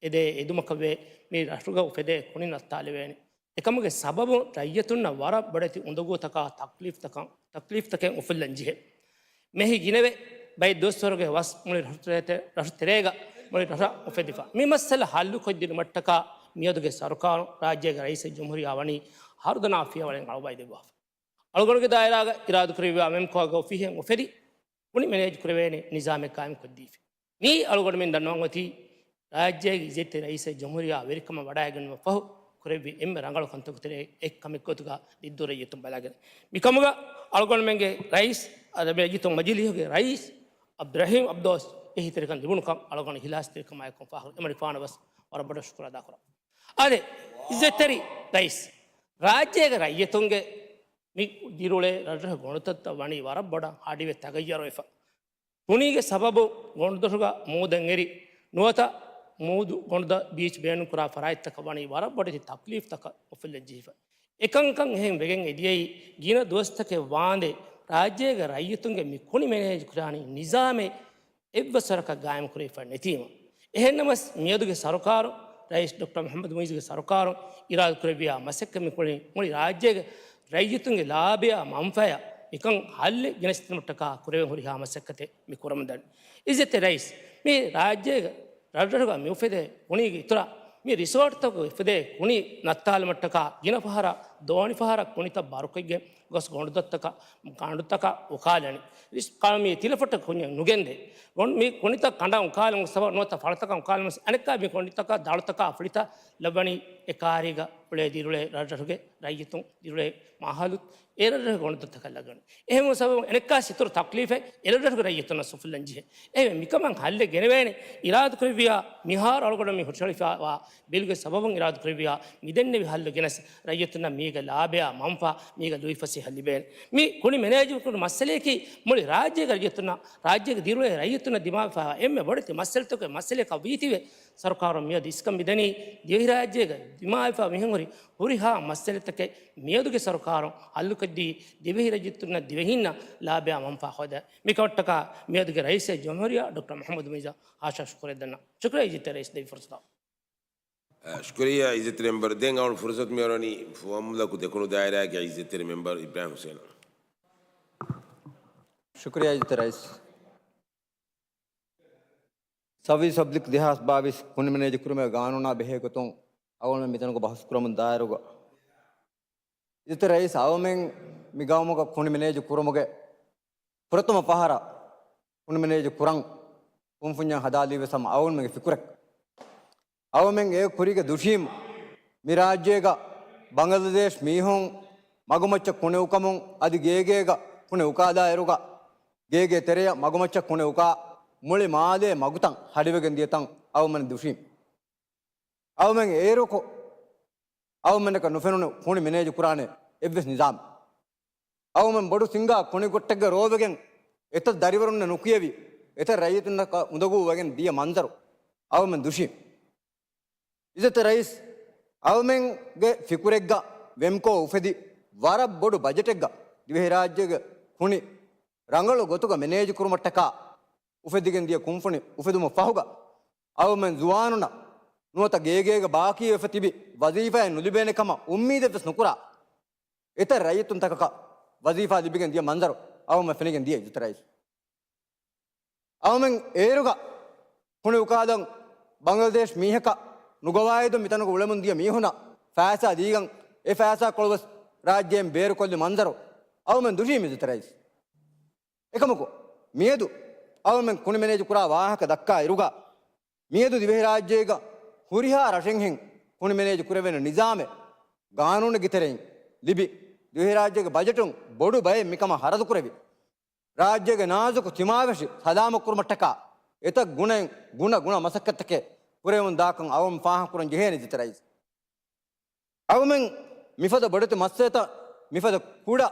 އެދޭ އެދުމަކަށްވޭ، މި ރަށުގަ އުފެދޭ ކުނި ނައްތާލެވޭނެ. އެކަމުގެ ސަބަބުން ރައްޔިތުންނަށް ވަރަށް ބޮޑެތި އުނދަގޫތަކާ ތަކްލީފްތަކަށް، ތަކްލީފްތަކެއް އުފުއްލަން ޖެހޭ. މެހި ގިނަވެ ބައެއް ދުވަސްވަރުގެ ވަސް މުޅި ރަށު ތެރޭ-، ރަށު ތެރޭގަ މުޅި ރަށަށް އުފެދިފަ. މި މައްސަލަ ހައްލުކޮށްދިނުމަށްޓަކާ މިއަދުގެ ސަރުކާރު، ރާއްޖޭގެ ރައީސުލްޖުމްހޫރިއްޔާ ވަނީ ހަރުދަނާ ފިޔަވަޅެއް އަޅުވައިދެއްވާފަ. އަޅުގަނޑުގެ ދާއިރާގަ އިރާދަކުރެއްވިޔާ މެމްކޯގަ އޮފީހެއް އުފެދި، ކުނި މެނޭޖު ކުރެވޭނެ ނިޒާމެއް ޤާއިމްކޮށްދީފި. މިއީ އަޅުގަނޑުމެން ދަންނަވަން އޮތީ، ރާއްޖޭގެ އިއްޒަތްތެރި ރައީސުލްޖުމްހޫރިއްޔާ ވެރިކަމަށް ވަޑައިގެންނުމަށް ފަހު ކުރެއްވި އެންމެ ރަނގަޅު ކަންތަކުގެ ތެރޭ އެއް ކަމެއް ގޮތުގަ ދިއްދޫ ރައްޔިތުން ބަލާގެން. މިކަމުގަ އަޅުގަނޑުމެންގެ ރައީސް، އަދި މި ރައްޔިތުން މަޖިލީހުގެ ރައީސް އިބްރާހިމް އަބްދޯސް އެހީތެރިކަން ލިބުނުކަން އަޅުގަނޑު އިޚްލާޞްތެރިކަމާއެކު ފާހަގަ އެމަނިކުފާނަށް ވެސް ވަރަށް ބޮޑަށް ޝުކުރު އަދާކުރަން. އާދެ، އިއްޒަތްތެރި ރައީސް، ރާއްޖޭގެ ރައްޔިތުންގެ މި ދިރިއުޅޭ ރަށްރަށު ގޮނޑުތައްތައް ވަނީ ވަރަށް ބޮޑަށް ހަޑިވެ ތަޣައްޔަރުވެފަ. ކުނީގެ ސަބަބު ގޮނޑުދޮށުގަ މޫދެއް އެރި ނުވަތަ މޫދު ގޮނޑުދަށް ބީޗް ބޭނުންކުރާ ފަރާތްތަކަށް ވަނީ ވަރަށް ބޮޑެތި ތަކްލީފްތަކަށް އުފުއްލަން ޖެހިފަ. އެކަންކަން އެހެން ވެގެން އެދިޔައީ ގިނަ ދުވަސްތަކެއް ވާނދޭ ރާއްޖޭގެ ރައްޔިތުންގެ މި ކުނި މެނޭޖު ކުރާނީ ނިޒާމެއް އެއްވަސްވަރަކަށް ގާއިމްކުރެވިފަ ނެތީމަ. އެހެންނަމަސް މިއަދުގެ ސަރުކާރު، ރައީސް ޑޮކްޓަރ މުޙައްމަދު މުޢިއްޒުގެ ސަރުކާރު އިރާދަކުރެއްވިޔާ މަސައްކަތް މިކުޅިން މުޅި ރާއްޖޭގެ ރައްޔިތުންގެ ލާބަޔާ މަންފާޔާ މިކަން ހައްލެއް ގެނެސްދިނުމަށްޓަކާ ކުރެވެން ހުރިހާ މަސައްކަތެއް މި ކުރަމުންދަނީ. އިއްޒަތްތެރި ރައީސް، މި ރާއްޖޭގެ ރަށްރަށުގަ މި އުފެދޭ ކުނީގެ އިތުރަށް މި ރިސޯޓްތަކުގަ އުފެދޭ ކުނި ނައްތާލުމަށްޓަކާ ގިނަ ފަހަރަށް ދޯނި ފަހަރަށް ކުނިތައް ބާރުކޮށްގެން ގޮސް ގޮނޑުދޮށްތަކަށް، ގަނޑުތަކަށް އުކާލަނީ. ރިސް-، ކާ-، މި ތިލަފައްޓަ ކުންޏެއް ނުގެންދޭ. ގޮނޑު-، މި ކުނިތައް ކަނޑަށް އުކާލަން ގޮސް ސަބަބުން ނުވަތަ ފަޅަތަކަށް އުކާލަން ގޮސް އަނެއްކާ މި ކުނިތަކާ ދާޅުތަކާ ފުޅިތައް ލައްވަނީ އެ ކާރީގަ އުޅޭ ދިރިއުޅޭ ރަށްރަށުގެ ރައްޔިތުން ދިރިއުޅޭ މާހައުލު އެ ރަށްރަށުގެ ގޮނޑުދޮށްތަކަށް ލައްވަނީ. އެހެންވީ ސަބަބުން އަނެއްކާ ސިތުރު ތަކްލީފެއް އެ ރަށްރަށުގެ ރައްޔިތުންނަށް އުފުއްލަން ޖެހޭ. އެހެންވެ މިކަމަށް ހައްލެއް ގެނެވޭނެ. އިރާދަކުރެއްވިޔާ މިހާރު އަޅުގަނޑު މި ހުށަހެޅިފައިވާ ބިލުގެ ސަބަބުން އިރާދަކުރެއްވިޔާ މިދެންނެވި ހައްލު ގެނެސް ރައްޔިތުންނަށް މީގެ ލާބަޔާ މަންފާ، މީގެ ލުއިފަސޭހަ ލިބޭނެ. މި ކުނި މެނޭޖުކުރު މައްސަލަޔަކީ މުޅި ރާއްޖޭގެ ރައްޔިތުންނަށް، ރާއްޖޭގެ ދިރިއުޅޭ ރައްޔިތުންނަށް ދިމާވެފައިވާ އެންމެ ބޮޑެތި މައްސަލަތަކުގެ މައްސަލަޔަކަށް ވީތީވެ، ސަރުކާރުން މިއަދު އިސްކަން މިދަނީ ދިވެހިރާއްޖޭގަ ދިމާވެފަ މިހެން ހުރި ހުރިހާ މައްސަލަތަކެއް މިއަދުގެ ސަރުކާރުން ހައްލުކޮށްދީ، ދިވެހި ރައްޔިތުންނަށް ދިވެހީންނަށް ލާބަޔާ މަންފާ ހޯދަ. މިކަމަށްޓަކާ މިއަދުގެ ރައީސުލްޖުމްހޫރިއްޔާ ޑޮކްޓަރ މުޙައްމަދު މުޢިއްޒަށް ހާއްސަ ޝުކުރެއް ދަންނަ. ޝުކުރިއްޔާ އިއްޒަތްތެރި ރައީސް ދެއްވި ފުރުސަތަށް. އަ، ޝުކުރިއްޔާ އިއްޒަތްތެރި މެމްބަރު. ދެން އަޅުގަނޑު ފުރުސަތު މިއަރުވަނީ ފުވައްމުލަކު ދެކުނު ދާއިރާގެ އިއްޒަތްތެރި މެމްބަރު އިބްރާހިމް ހުސެނަށް. ޝުކުރިއްޔާ އިއްޒަތްތެރި ރައީސް. ސައްބީސް އޮބްލިކް ދެހާސް ބާވީސް ކުނި މެނޭޖު ކުރުމުގެ ގާނޫނާ ބެހޭ ގޮތުން އަޅުގަނޑުމެން މިތަނުގަ ބަހުސް ކުރަމުން ދާއިރުގަ، އިއްޒަތްތެރި ރައީސް، އަޅުގަނޑުމެން މި ގައުމުގަ ކުނި މެނޭޖު ކުރުމުގެ ފުރަތަމަ ފަހަރަށް ކުނި މެނޭޖު ކުރަން ކުންފުންޏަށް ހަދާލީވެސް ހަމަ އަޅުގަނޑުމެންގެ ފިކުރެއް. އަޅުގަނޑުމެން އެ ކުރީގެ ދުށީމު މި ރާއްޖޭގަ ބަނގްލަދޭޝް މީހުން މަގުމައްޗަށް ކުނި އުކަމުން އަދި ގޭގޭގަ ކުނި އުކާލާއިރުގަ، ގޭގޭ ތެރެޔަށް މަގުމައްޗަށް ކުނި އުކާ މުޅި މާލޭ މަގުތައް ހަޑިވެގެން ދިޔަތަން އަޅުގަނޑުމެން ދުށީމު. އަޅުގަނޑުމެން އޭރުކޮށް، އަޅުގަނޑުމެންނަކަށް ނުފެނުނު ކުނި މެނޭޖު ކުރާނެ އެއްވެސް ނިޒާމެއް. އަޅުގަނޑުމެން ބޮޑު ސިންގާ ކުނި ގޮއްޓެއްގަ ރޯވެގެން، އެތައް ދަރިވަރުންނަށް ނުކިޔެވި، އެތައް ރައްޔިތުންނަކަށް އުނދަގޫ ވެގެން ދިޔަ މަންޒަރު އަޅުގަނޑުމެން ދުށީމު. އިއްޒަތްތެރި ރައީސް، އަޅުމެންގެ ފިކުރެއްގަ ވެމްކޯ އުފެދި ވަރަށް ބޮޑު ބަޖެޓެއްގަ ދިވެހިރާއްޖޭގެ ކުނި ރަނގަޅު ގޮތުގަ މެނޭޖު ކުރުމަށްޓަކާ އުފެދިގެން ދިޔަ ކުންފުނި އުފެދުމަށް ފަހުގަ، އަޅުމެން ޒުވާނުންނަށް ނުވަތަ ގޭގޭގަ ބާކީވެފަ ތިބި ވަޒީފާއެއް ނުލިބޭނެ ކަމަށް އުއްމީދެއްވެސް ނުކުރާ، އެތައް ރައްޔިތުންތަކަކަށް ވަޒީފާ ލިބިގެން ދިޔަ މަންޒަރު އަޅުމެން ފެނިގެން ދިޔަ އިއްޒަތްތެރި ރައީސް. އަޅުމެން އޭރުގަ ކުނި އުކާލަން ބަނގްލަދޭޝް މީހަކަށް ނުގަވާއިދުން މިތަނުގަ އުޅެމުން ދިޔަ މީހުނަށް ފައިސާ ދީގަން، އެ ފައިސާ ކޮޅުވެސް ރާއްޖޭން ބޭރުކޮށްލި މަންޒަރު އަޅުމެން ދުށީމު އިއްޒަތްތެރި ރައީސް. އެކަމަކު، މިއަދު އަޅުމެން ކުނި މެނޭޖު ކުރާ ވާހަކަ ދައްކާ އިރުގަ، މިއަދު ދިވެހިރާއްޖޭގަ ހުރިހާ ރަށެއްހެން ކުނި މެނޭޖު ކުރެވޭނެ ނިޒާމެއް ގާނޫނެއްގެ ތެރެއިން ލިބި، ދިވެހިރާއްޖޭގެ ބަޖެޓުން ބޮޑު ބައެއް މިކަމަށް ހަރަދު ކުރެވި، ރާއްޖޭގެ ނާޒުކު ތިމާވެށި ސަލާމަތް ކުރުމަށްޓަކާ އެތައް ގުނައިން ގުނަ ގުނަ މަސައްކަތްތަކެއް ކުރެވެމުން ދާކަން އަޅުމެން ފާހަގަކުރަން ޖެހޭނެ އިއްޒަތްތެރި ރައީސް. އަޅުމެން މިފަދަ ބޮޑެތި މައްސަލަތައް މިފަދަ ކުޑަ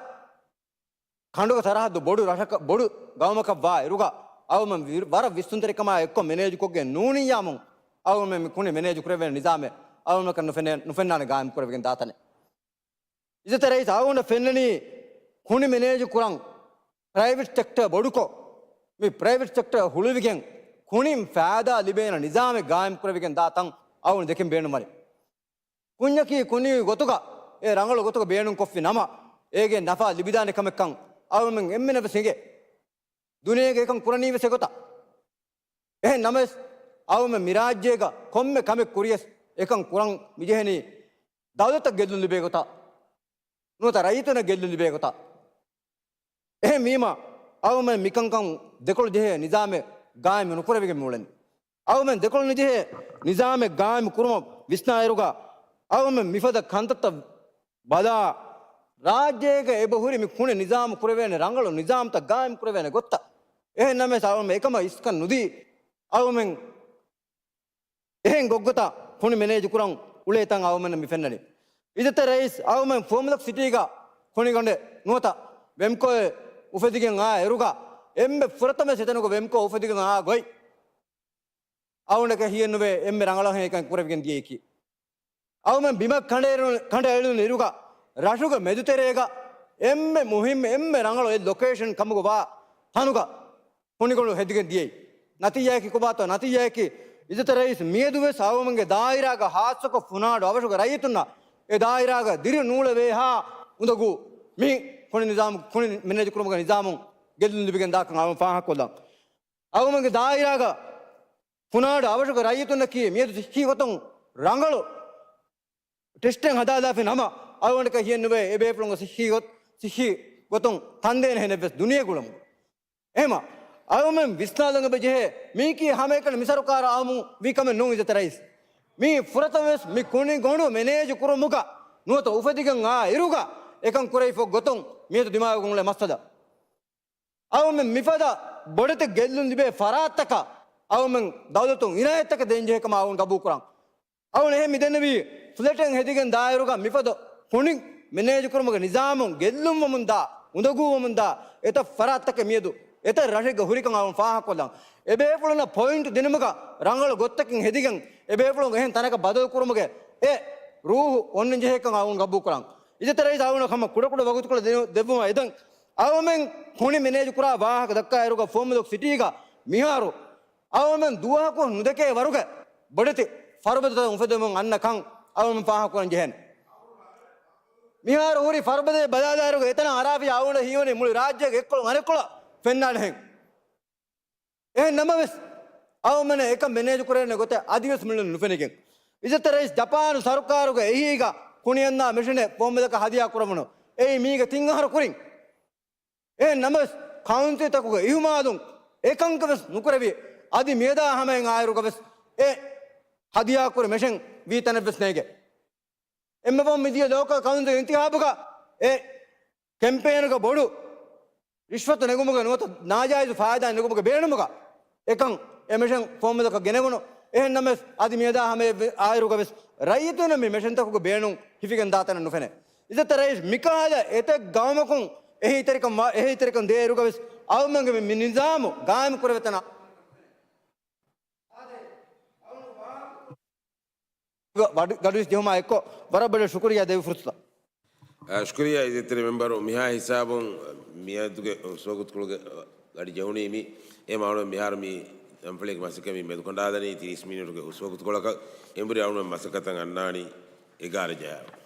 ކަނޑުގެ ސަރަހައްދު ބޮޑު ރަށަކަށް، ބޮޑު ގައުމަކަށް ވާ އިރުގަ އަޅުމެން ވި-، ވަރަށް ވިސްނުންތެރިކަމާ އެއްކޮށް މެނޭޖުކޮށްގެން ނޫނިއްޔާމުން އަޅުމެން މި ކުނި މެނޭޖު ކުރެވޭނެ ނިޒާމެއް އަޅުމެންނަކަށް ނުފެނޭ-، ނުފެންނާނެ ގާއިމް ކުރެވިގެން ދާތަނެއް. އިއްޒަތްތެރި ރައީސް އަޅުގަނޑަށް ފެންނަނީ ކުނި މެނޭޖު ކުރަން ޕްރައިވެޓް ސެކްޓަރ ބޮޑުކޮށް، މި ޕްރައިވެޓް ސެކްޓަރ ހުޅުވިގެން ކުނިން ފައިދާ ލިބޭނެ ނިޒާމެއް ގާއިމް ކުރެވިގެން ދާ ތަން އަޅުގަނޑު ދެކެން ބޭނުންވަނީ. ކުންޏަކީ ކުނި ގޮތުގަ އެ ރަނގަޅު ގޮތުގަ ބޭނުންކޮށްފި ނަމަ، އޭގެ ނަފާ ލިބިދާނެ ކަމެއްކަން އަޅުމެން އެންމެނަށް ވެސް އެނގޭ. ދުނިޔޭގަ އެކަން ކުރަނީ ވެސް އެގޮތަށް. އެހެން ނަމަވެސް، އަޅުމެން މި ރާއްޖޭގަ ކޮންމެ ކަމެއް ކުރިޔަސް އެކަން ކުރަން މިޖެހެނީ ދައުލަތަށް ގެއްލުން ލިބޭ ގޮތަށް ނުވަތަ ރައްޔިތުންނަށް ގެއްލުން ލިބޭ ގޮތަށް. އެހެންވީމަ، އަޅުމެން މިކަންކަން ދެކޮޅު ޖެހޭ ނިޒާމެއް ގާއިމު ނުކުރެވިގެން މިއުޅެނީ. އަޅުމެން ދެކޮޅު ނުޖެހޭ ނިޒާމެއް ގާއިމު ކުރުމަށް ވިސްނާއިރުގަ، އަޅުމެން މިފަދަ ކަންތައްތައް ބަލާ، ރާއްޖޭގަ އެބަހުރި މި ކުނި ނިޒާމު ކުރެވޭނެ ރަނގަޅު ނިޒާމްތައް ގާއިމު ކުރެވޭނެ ގޮތްތައް. އެހެން ނަމަވެސް، އަޅުމެން އެކަމަށް އިސްކަން ނުދީ، އަޅުމެން އެހެން ގޮތްގޮތަށް ކުނި މެނޭޖު ކުރަން އުޅޭ ތަން އަޅުމެންނަށް މި ފެންނަނީ. އިއްޒަތްތެރި ރައީސް، އަޅުމެން ފުވައްމުލަކު ސިޓީގަ ކުނިގަނޑެއް ނުވަތަ ވެމްކޯއެއް އުފެދިގެން އާ އިރުގަ، އެންމެ ފުރަތަމަ ސެތެނުގަ ވެމްކޯ އުފެދިގެން އާ ގޮތް އަޅުގަނޑަކަށް ހިޔެއްނުވޭ އެންމެ ރަނގަޅަށް އެކަން ކުރެވިގެން ދިޔައީކީ. އަޅުމެން ބިމަށް ކަނޑައެޅުނު، ކަނޑައެޅުނު އިރުގަ، ރަށުގެ މެދުތެރޭގަ އެންމެ މުހިއްމު، އެންމެ ރަނގަޅު އެއް ލޮކޭޝަން ކަމުގަ ވާ ތަނުގަ ކުނިގޮނޑު ހެދިގެން ދިޔައީ. ނަތީޖާއަކީ ކޮބާތޯ؟ ނަތީޖާއަކީ އިއްޒަތްތެރި ރައީސް މިއަދުވެސް އަޅުމެންގެ ދާއިރާގަ ހާއްސަކޮށް ފުނާޑު އަވަށުގެ ރައްޔިތުންނަށް އެ ދާއިރާގަ ދިރި ނޫޅެވޭހާ އުނދަގޫ މި ކުނި ނިޒާމު، ކުނި މެނޭޖު ކުރުމުގެ ނިޒާމުން ގެއްލުން ލިބިގެން ދާކަން އަޅުމެން ފާހަގަކޮށްލަން. އަޅުމެންގެ ދާއިރާގަ ފުނާޑު އަވަށުގެ ރައްޔިތުންނަކީ މިއަދު ސިއްހީ ގޮތުން ރަނގަޅު ޓެސްޓެއް ހަދާލާފި ނަމަ، އަޅުގަނޑަކަށް ހިޔެއްނުވޭ އެބޭފުޅުންގެ ސިއްހީ ގޮތް، ސިއްހީ ގޮތުން ތަންދޭނެ ހެނެއްވެސް ދުނިޔެ ގުޅަމުން. އެހެމަ، އަޅުމެން ވިސްނާލަން އެބަ ޖެހޭ، މީކީ ހަމައެކަނި މި ސަރުކާރަށް އާއްމު ވީ ކަމެއް ނޫން އިއްޒަތްތެރި ރައީސް. މީ ފުރަތަމަވެސް މި ކުނި ގޮނޑު މެނޭޖު ކުރުމުގަ ނުވަތަ އުފެދިގެން އާ އިރުގަ އެކަން ކުރެވިފަ ގޮތުން މިއަދު ދިމާވެގެން އުޅޭ މައްސަލަ. އަޅުމެން މިފަދަ ބޮޑެތި ގެއްލުން ލިބޭ ފަރާތްތަކަށް އަޅުމެން ދައުލަތުން އިނާޔަތްތަކެއް ދޭން ޖެހޭ ކަމަށް އަޅުގަނޑު ގަބޫލުކުރަން. އަޅުގަނޑު އެހެން މި ދެންނެވީ ފްލެޓެއް ހެދިގެން ދާއިރުގަ މިފަދަ ކުނި މެނޭޖުކުރުމުގެ ނިޒާމުން ގެއްލުންވަމުންދާ، އުނދަގޫވަމުންދާ އެތައް ފަރާތްތަކެއް މިއަދު އެތައް ރަށެއްގަ ހުރިކަން އަޅުގަނޑު ފާހަގަކޮށްލަން. އެބޭފުޅުންނަށް ޕޮއިންޓް ދިނުމުގަ ރަނގަޅު ގޮތްތަކެއް ހެދިގެން އެބޭފުޅުން އެހެން ތަނަކަށް ބަދަލުކުރުމުގެ އެ ރޫހު އޮންނަން ޖެހޭކަން އަޅުގަނޑު ގަބޫލުކުރަން. އިއްޒަތްތެރި ރައީސް އަޅުގަނޑަށް ހަމަ ކުޑަކުޑަ ވަގުތުކޮޅެއް ދެ-، ދެއްވުމަށް އެދަން. އަޅުމެން ކުނި މެނޭޖު ކުރާ ވާހަކަ ދައްކާ އިރުގަ ފުވައްމުލަކު ސިޓީގަ މިހާރު އަޅުމެން ދުވަހަކު ނުދެކޭ ވަރުގެ ބޮޑެތި ފަރުބަދަތައް އުފެދެމުން އަންނަ ކަން އަޅުމެން ފާހަގަކުރަން ޖެހޭނެ. މިހާރު ހުރި ފަރުބަދައެއް ބަލާލާއިރުގަ އެތަނަށް އަރާފިޔާ އަޅުގަނޑަށް ހީވަނީ މުޅި ރާއްޖޭގެ އެއްކޮޅުން އަނެއްކޮޅަށް ފެންނާނެހެން. އެހެން ނަމަވެސް، އަޅުމެންނަށް އެކަން މެނޭޖު ކުރެވޭނެ ގޮތެއް އަދިވެސް މިއުޅެނީ ނުފެނިގެން. އިއްޒަތްތެރި ރައީސް، ޖަޕާނު ސަރުކާރުގެ އެހީގަ ކުނިއަންނާ މެޝިނެއް ފުވައްމުލަކަށް ހަދިޔާ ކުރެވުނު. އެއީ މީގެ ތިން އަހަރު ކުރިން. އެހެން ނަމަވެސް، ކައުންސިލްތަކުގެ އިހުމާލުން އެކަންކަން ވެސް ނުކުރެވި، އަދި މިއަދާ ހަމައިން އާއިރުގަ ވެސް އެ ހަދިޔާ ކުރި މެޝިން ވީ ތަނެއް ވެސް ނޭނގެ. އެންމެ ފަހުން މިދިޔަ ލޯކަލް ކައުންސިލް އިންތިހާބުގަ އެ ކެމްޕޭނުގަ ބޮޑު ރިޝްވަތު ނެގުމުގެ ނުވަތަ ނާޖާއިޒު ފާއިދާ ނެގުމުގެ ބޭނުމުގަ އެކަން އެ މެޝިން ފުވައްމުލަކަށް ގެނެވުނު. އެހެން ނަމަވެސް، އަދި މިއަދާ ހަމައަށް ވެ-، އާއިރުގަ ވެސް ރައްޔިތުންނަށް މި މެޝިންތަކުގެ ބޭނުން ހިފިގެން ދާ ތަނެއް ނުފެނޭ. އިއްޒަތްތެރި ރައީސް، މިކަހަލަ އެތައް ގައުމަކުން އެހީތެރިކަން ވާ-، އެހީތެރިކަން ދޭއިރުގަ ވެސް އަޅުމެންގެ މި، މި ނިޒާމު ގާއިމު ކުރެވޭ ތަނަށް ވަޑު-، ގަޑުވިސް ޖެހުމާ އެއްކޮށް ވަރަށް ބޮޑަށް ޝުކުރިއްޔާ ދެއްވި ފުރުސަތަށް. އާ، ޝުކުރިއްޔާ އިއްޒަތްތެރި މެމްބަރު، މިހާ ހިސާބުން މިއަދުގެ ހުސްވަގުތުކޮޅުގެ ގަޑި ޖެހުނީ މި އެ މާނަ މިހާރު މި އަންފަޅިއެއްގެ މަސައްކަތް މި މެދުކަނޑާލަނީ ތިރީސް މިނިޓުގެ ހުސްވަގުތުކޮޅަކަށް. އެނބުރި އަޅުގަނޑު މަސައްކަތަށް އަންނާނީ އެގާރަ ޖަހާ.